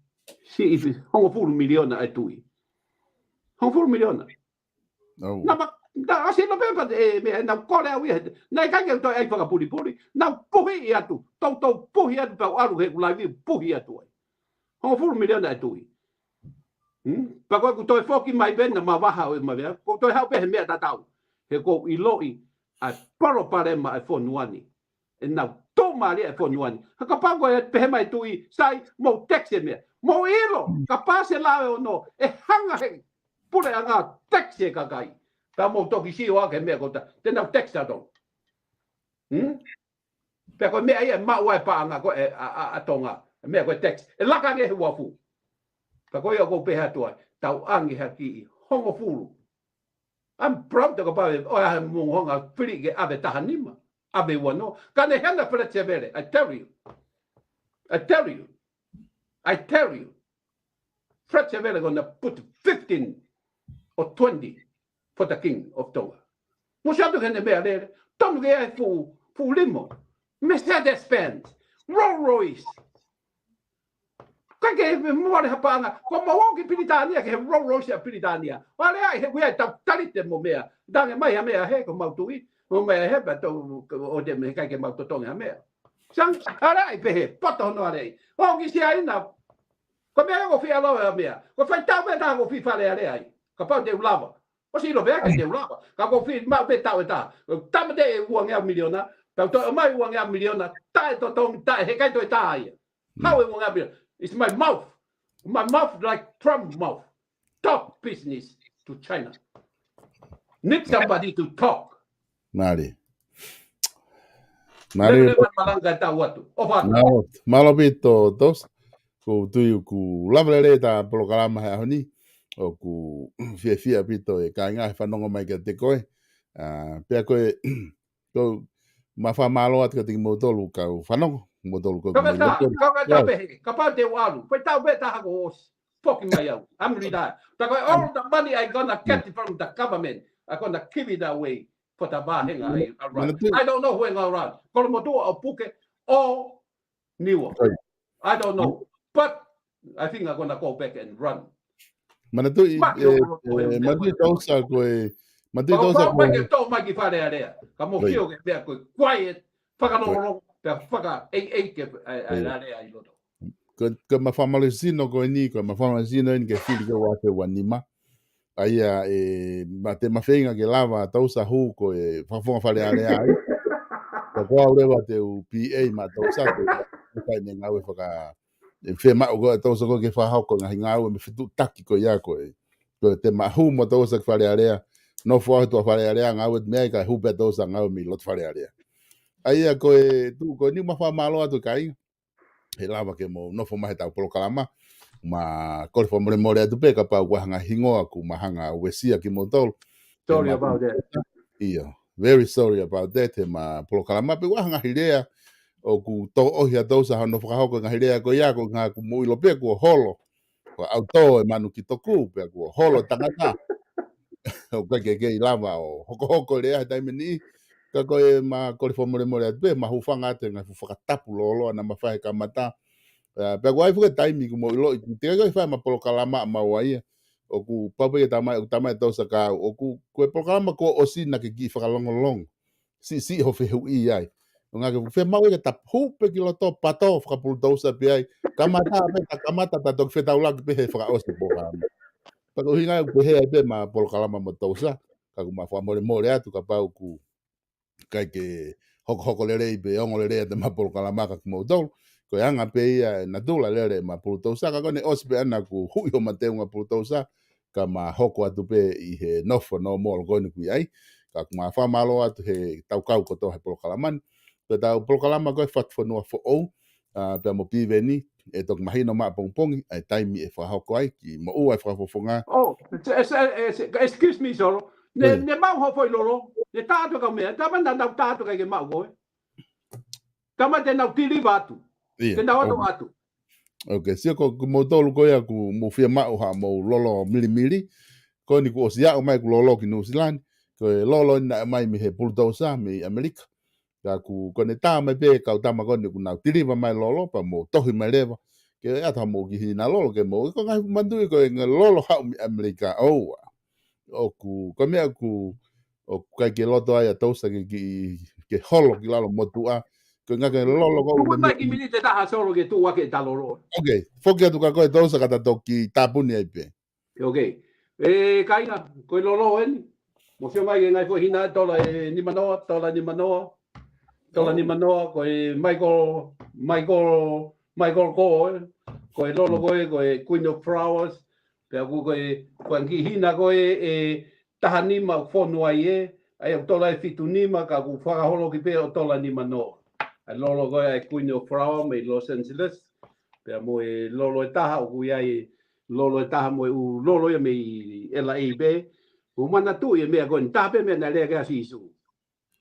siʻi hongofulu miliona ʻa e tui. Hongofulu miliona. ʻOu. Naʻa ma, naʻa ʻosi ʻilo pē pea ʻe, meʻa, naʻa kole au ia. Naʻe ʻikai ke toe ʻai fakapulipuli. Naʻa puhi atu. Toutou puhi atu pea u ʻalu he ʻeku laivi puhi atu ai. Hongofulu miliona ʻa e tui. Hmm? Pea ko ʻeku toe foki mai pē naʻa ma vaha ʻo e ma vea. Ko e toe haʻu pē he meʻa tatau. He ʻoku ou ʻiloʻi ʻa e palopalema ʻa e fonua ni. ʻE nau tō mali ʻa e fonua ni. He kapau ko e pehē mai tui, sai, mou tax e meʻa. Mou ʻilo, kapau se lave ʻo nō, ʻe hanga he puleʻanga tax e kakai. Pea mou toki sio ake meʻa ko ta, te nau tax ʻa Tonga. Hmm? Pea ko e meʻa ia ʻe maʻu ai paʻanga ko e, ʻa, ʻa, ʻa Tonga. Meʻa ko e tax. ʻE laka ange he uafu. Pea ko ia ʻoku ou pehē atu ai. Tau ange ha kiʻi hongofulu. I'm proud to kapau ʻe, ʻoua he mou honga fili ke ʻave taha nima. ʻAve ua noa. Ka ne hana Fred Sevele. I tell you. I tell you. I tell you. Fred Sevele gonna put fifteen or twenty for the king of Tonga. Mou sio atu ki heʻene meʻalele. Tonu ke ʻai fuʻu, fuʻu limo. Mercedes Benz. Rolls Royce. Kae ke mou ʻai ha paʻanga. Ko mou ō ki Pilitānia ke he Rolls Royce ʻa Pilitānia. ʻAle ai he ʻoku ʻi ai tau talite mo meʻa. Tange mai ha meʻa he ko mau tui. Mo meʻa he pea tau ʻo te meʻa kae ke mau totongi ha meʻa. Sang, ʻale ai pehē, poto hono ʻale ai. ʻO ki Siaina, ko e meʻa ia ʻoku ou fie ʻalu ʻo meʻa. ʻOku ou fai taʻu pē taha ʻoku ou fie Fale Alea ai. Kapau te u lava. ʻOsi ʻilo pē ʻikai te u lava. Ka ʻoku ou fie maʻu pē taʻu ʻe taha. Tāmateʻi e uangeau miliona. Tau toe ʻomai uangeau miliona. Taʻetotongi, taʻe, heʻikai toe tā ia. Haʻu e uangeau miliona. It's my mouth. My mouth like Trump mouth. Talk business to China. Need somebody to talk. Mālie. Mālie. Lele man malanga e tau atu. ʻOfa atu. Mālō, mālō ʻaupito, Tousa. ʻOku ou tui ʻoku lava lelei ʻeta polokalama he ʻaho ni. ʻOku fiefia ʻaupito e kāinga he fanongo mai kiate koe. ʻA, pea ko e, ko ma fakamālō atu kiate kimoutolu kau fanongo. Moutolu ko Kapau te, kapau te u ʻalu. Pea taʻu pē taha kuo ʻosi. Foki mai au. I'm retired. Pea ko e all the money I gonna get it from the government. I gonna give it away for the vāhenga ʻe around. I don't know who hang around. Kolomotuʻa ʻo Puke ʻo Niua. I don't know. But I think I gonna go back and run. Manatuʻi, manatuʻi Tousa ko e, manatuʻi Tousa ko e. Pea ko e tō mai ki Fale Alea. Ka mou sio ki he meʻa ko e quiet. Fakalongolongo. Pea fakaʻeiʻeiki ʻa e, ʻa e Alea ʻi loto. Ko, ko e ma fakamālō sino ko eni, ko e ma fakamālō sino eni ke fili ke ua afe ua nima. ʻA ia ʻe, ma te ma feinga ke lava Tousa hū ko e fakafofonga Fale Alea ai. Ka ko au leva te u P A maʻa Tousa ko e, ko e kai ne ngāue faka, ʻe fiemaʻu ko e Tousa ko e ke fakahoko ngaahi ngāue mo e fetuʻutaki ko ia ko e. Ko e te ma hū mo Tousa ki Fale Alea. Nofo au he tuʻa Fale Alea ngāue mei ai kae hū pē Tousa ngāue mei loto Fale Alea. ʻA ia ko e tuʻu ko eni ma fakamālō atu kāinga. He lava ke mou nofo mai heʻetau polokalama. Ma kole fakamolemole atu pē kapau ʻoku ʻi ai ha ngaahi hingoa ʻoku ma hanga uesia kimoutolu. Sorry about that. ʻIo. Very sorry about that. He ma polokalama pē ʻoku ʻi ai ha ngaahi lea ʻoku tōʻohi ʻa Tousa hono fakahoko e ngaahi lea ko ia ko e ngaahi ʻoku mou ʻilo pē kuo holo. Ko e ʻautō e manu ki toku, pea kuo holo tangata. ʻOku ʻikai ke kei lava ʻo hokohoko lea he taimi ni. Ka ko e ma kole fakamolemole atu pē, ma hūfanga atu he ngaahi fuʻu fakatapu lōloa naʻa ma fai he kamata. Pea, pea ʻoku ʻi ai fuʻu taimi ʻoku mou ʻiloʻi, teʻeki ai ke fai ma polokalama maua ia. ʻOku pau pē ke tamaʻi, ʻoku tamaʻi Tousa ka ʻoku, ko e polokalama kuo ʻosi naʻa ke kiʻi fakalongolongo. Siʻisiʻi ho fehuʻi ai. ʻO ngā ke fiemaʻu ke ta hū pē ki loto pato fakapulu Tousa pē ai. Kamata pē, ta kamata ta toki fetaulaki pē he fakaʻosi polokalama. Pea ko e ʻuhinga ia ʻoku pehē ai pē ma polokalama mo Tousa. Ka ʻoku ma fakamolemole atu kapau ʻoku ʻikai ke hokohoko lelei pē, ongo lelei atu ʻema polokalama kia kimoutolu. Ko e anga pē ia e natula lele ʻema Pulutousa, ka ko ʻene ʻosi pē ʻana ʻoku huʻi hoʻoma teunga Pulutousa, ka ma hoko atu pē ʻi he nofo nōmolo ko eni ʻoku ʻi ai. Ka ʻoku ma fakamālō atu he tau kau kotoa he polokalama ni. Ko ʻetau polokalama ko e Fatufonua Foʻou, ʻa, pea mo Piveni, ʻe toki mahino mai ʻapongipongi ʻa e taimi ʻe fakahoko ai, kimuʻa ʻa e fakafofonga. Oh, it's, it's, it's, excuse me, Solo. Ne, Oi. ne maʻu hoʻo foʻi lolo, ne tā atu e kau meʻa, tā mana nau tā atu kae ke maʻu koe. Tā mana te nau tiliva atu. Ia, Te nau atu okay. atu. Okay, sio ko, ko moutolu ko ia ʻoku mou fiemaʻu haʻamou lolo milimili. Ko eni kuo ʻosi aʻu mai ʻeku lolo ki Nuʻusila ni. Ko e lolo eni naʻe ʻomai mei he Pulutousa, mei ʻAmelika. Ka ʻoku, ko ʻene tā mai pē kau tama ko eni ʻoku nau tiliva mai lolo, pea mou tohi mai leva. Ke ʻata haʻamou kiʻi hina lolo ke mou. Ko e ngaahi manatuʻi ko e ngaahi lolo haʻu mei ʻAmelika. ʻOua. ʻOku, ko e meʻa ʻoku, ʻoku ʻikai ke loto ai ʻa Tousa ke, ke, ke holo ki lalo motuʻa. Ko e ngaahi lolo ko Tuku ʻene mai meʻa ki miniti ʻe taha Solo ke tuʻu ake ʻeta lolo. Okay, foki atu kia koe Tousa ka ta toki tāpuni ai pē. Okay. ʻE, kāinga, ko e lolo eni. Mou sio mai ki he ngaahi foʻi hina, tola ʻe nima noa, tola nima noa. Tola Oh. nima noa, ko e Michael, Michael, Michael Kors, ē. Ko e lolo ko ē, ko e Queen of Flowers. Pea ʻoku ko e, ko e kiʻi hina ko ē, ʻe taha nima ʻoku fonu ai ē. ʻA ia ʻoku tola ʻe fitu nima, ka ʻoku fakaholoki pē ʻo tola nima noa. ʻA e lolo ko ē ʻa e Queen of Flower mei Los Angeles. Pea mo e lolo ʻe taha ʻoku ʻi ai, lolo ʻe taha mo e ʻū lolo ia mei L A pē. ʻOku manatuʻi e meʻa ko eni, tā pē meʻa naʻe lea ki ai ʻa Sīsū.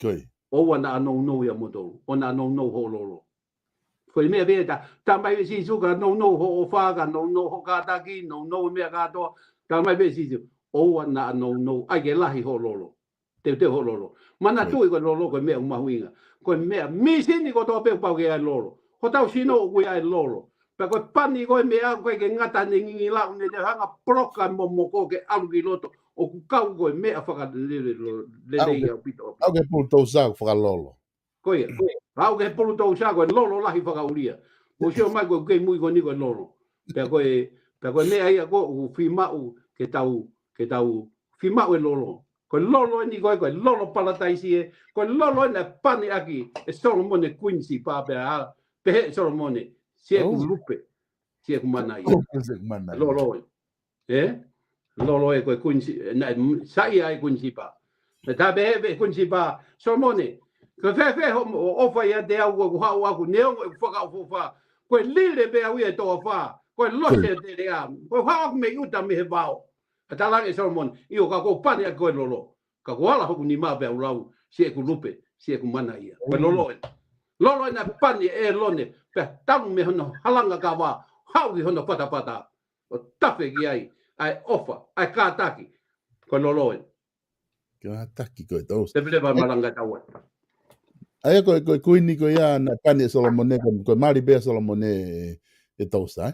Ko ia. ʻOua naʻa nounou ʻia moutolu, ʻo naʻa nounou hoʻo lolo. Ko e meʻa pē tā, tā mai ʻe Sīsū ka nounou hoʻo ʻofa, ka nounou hoʻo kātaki, nounou e meʻa kātoa, tā mai pē ʻe Sīsū. ʻOua naʻa nounou, ʻai ke lahi hoʻo lolo. Teuteu hoʻo lolo. Manatuʻi ko e lolo ko e meʻa ʻoku mahuʻinga. Ko e meʻa, mīsini kotoa pē ʻoku pau ke ʻi ai e lolo. Hotau sino ʻoku ʻi ai e lolo. Pea ko e pani ko e meʻa ʻoku ʻikai ke ngata ʻene ngingila, ʻoku ne te hanga poloka mo moko ke ʻalu ki loto. ʻOku kau ko e meʻa fakalele, lele, lele Au ke, ʻaupito, ʻaupito. au ke Pulutousa fakalolo. Ko ia, ko ia. Au ke Pulutousa ko e lolo lahi fakaʻulia. Mou sio mai ko e kei mui ko eni ko e lolo. Pea ko e, pea ko e meʻa ia ko ē ʻoku fiemaʻu ke tau, ke tau fiemaʻu e lolo. Ko e lolo eni ko e, ko e lolo palataisi ē, ko e lolo eni naʻe pani ʻaki ʻe Solomone Kuini Sipa pea ʻa, pehē ʻe Solomone, siʻeku Oh. lupe, siʻeku mana ia. Oh, siʻeku mana ia. Lolo ē. Ē? Lolo ē ko e Kuini Si-, naʻe saiʻia ai e Kuini Sipa. Naʻe tā pehē pē Kuini Sipa, Solomone, ko e fēfē hoʻo, hoʻo ʻofa ʻiate au ko ʻeku haʻu ʻaʻaku, neongo ʻeku fakaʻofoʻofa. Ko e lile pē au ia ʻi he toafa, ko e losi Ko e teleʻa, ko e haʻu ʻaʻaku mei ʻuta mei he vao. Ka talaange ʻe Solomone, ʻio ka ʻoku ou pani ʻaki koe e lolo. Ka ʻoku ala hoku nima pea u lau, siʻeku lupe, siʻeku mana ia. Ko e lolo ē. Lolo ē naʻe pani ʻe ʻĒlone, pea talu mei hono halanga kava, haʻu ki hono patapata, ʻo tafe ki ai, ʻa e ʻofa, ʻa e kātaki. Ko e lolo ē. Kātaki ko e Tousa. Te pele pa malanga tau ē. ʻA ia ko e, ko e kuini ko ia naʻe pani ʻe Solomone, ko e, ko e mali pē ʻa Solomone ʻe, ʻe Tousa, ē?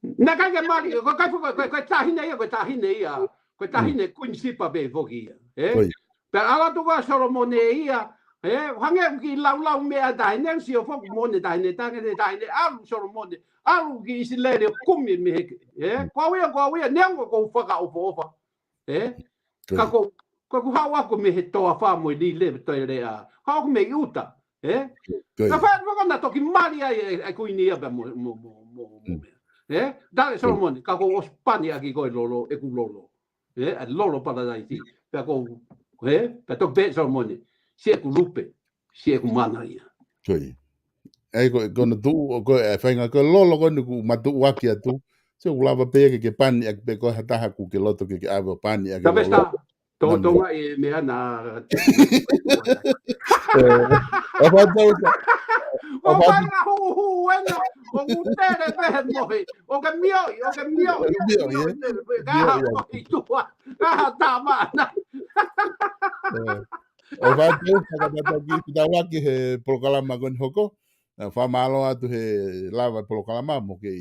Naʻe ʻikai ke mali, ko e kai, ko e, ko e, ko e taʻahine ia, ko e taʻahine ia, ko e taʻahine Kuini Sipa pē foki ia, ē? Ko ia. Pea ʻalu atu ko ē ʻa Solomone ia, ē? Hangē ʻoku kiʻi laulau meʻa taʻahine, sio foki mo ʻene taʻahine, taʻahine, taʻahine, ʻalu Solomone, ʻalu ki ʻIsileli ʻo kumi mei he, ē? Ko au ia, ko au ia, neongo ʻoku ou fakaʻofoʻofa, ē? Ko Ka ia. ko, ko ʻeku haʻu ʻaʻaku mei he toafa mo e lile teleʻa. Haʻu ʻaʻaku mei ʻuta, ē? Ko ia. Ka fai atu ko ē naʻa toki mali ai e, e kuini ia pea mo, mo, mo, mo, mo Mm. meʻa. Ē? Tala ʻe Ko ia. Solomone, ka ʻoku ou ʻosi pani ʻaki koe e lolo, ʻeku lolo. Ē? ʻA e lolo palataisi. Pea ko, ē? Pea toki pehē ʻe Solomone, siʻeku lupe, siʻeku mana ia. Ko ia. ʻA ia ko, ko hono tuʻu, ʻo ko e, ʻa e faʻahinga ko e lolo ko eni ʻoku ma tuʻuaki atu. Sio ʻoku lava pē ke, ke pani ʻaki pē ko ha taha ʻoku ke loto ke, ke ʻave ʻo pani ʻaki Ka e lolo. Pesta, tō, Nana. tō mai e meʻa na. ʻE, ʻofa atu Tousa. ʻOfa atu. Ko e faʻahinga huhu ena, ʻoku tele pē he mohe, ʻoku ke mioʻi, ʻoku ke mioʻi, ʻOku ke mioʻi, mioʻi, ē? ē, ka Mioʻi, ē? mohi tua, ka tā mana. ʻE, ʻofa atu Tousa, ka ta toki fetaulaki he polokalama ko eni hoko. Naʻa fakamālō atu he lava e polokalama, mo ke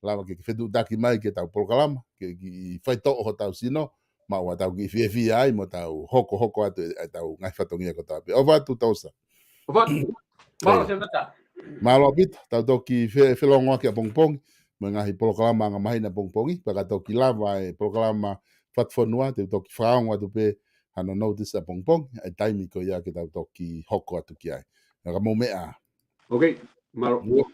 lava ke, ke fetuʻutaki mai ki heʻetau polokalama, ke, ke faitoʻo hotau sino, maʻu ʻetau kiʻi fiefia ai, mo tau hokohoko atu e, ʻetau ngaahi fatongia kotoa pē. ʻOfa atu Tousa. ʻOfa atu. Mālō Ko ia. Seneta. Mālō ʻaupito, tau toki fe-, felōngoaki ʻapongipongi, mo e ngaahi polokalama angamaheni ʻapongipongi, pea ka toki lava e polokalama Fatufonua, te u toki fakaongo atu pē hano notice ʻapongipongi, ʻa e taimi ko ia ke tau toki hoko atu ki ai. Ka mou meʻa. Okay, mālō.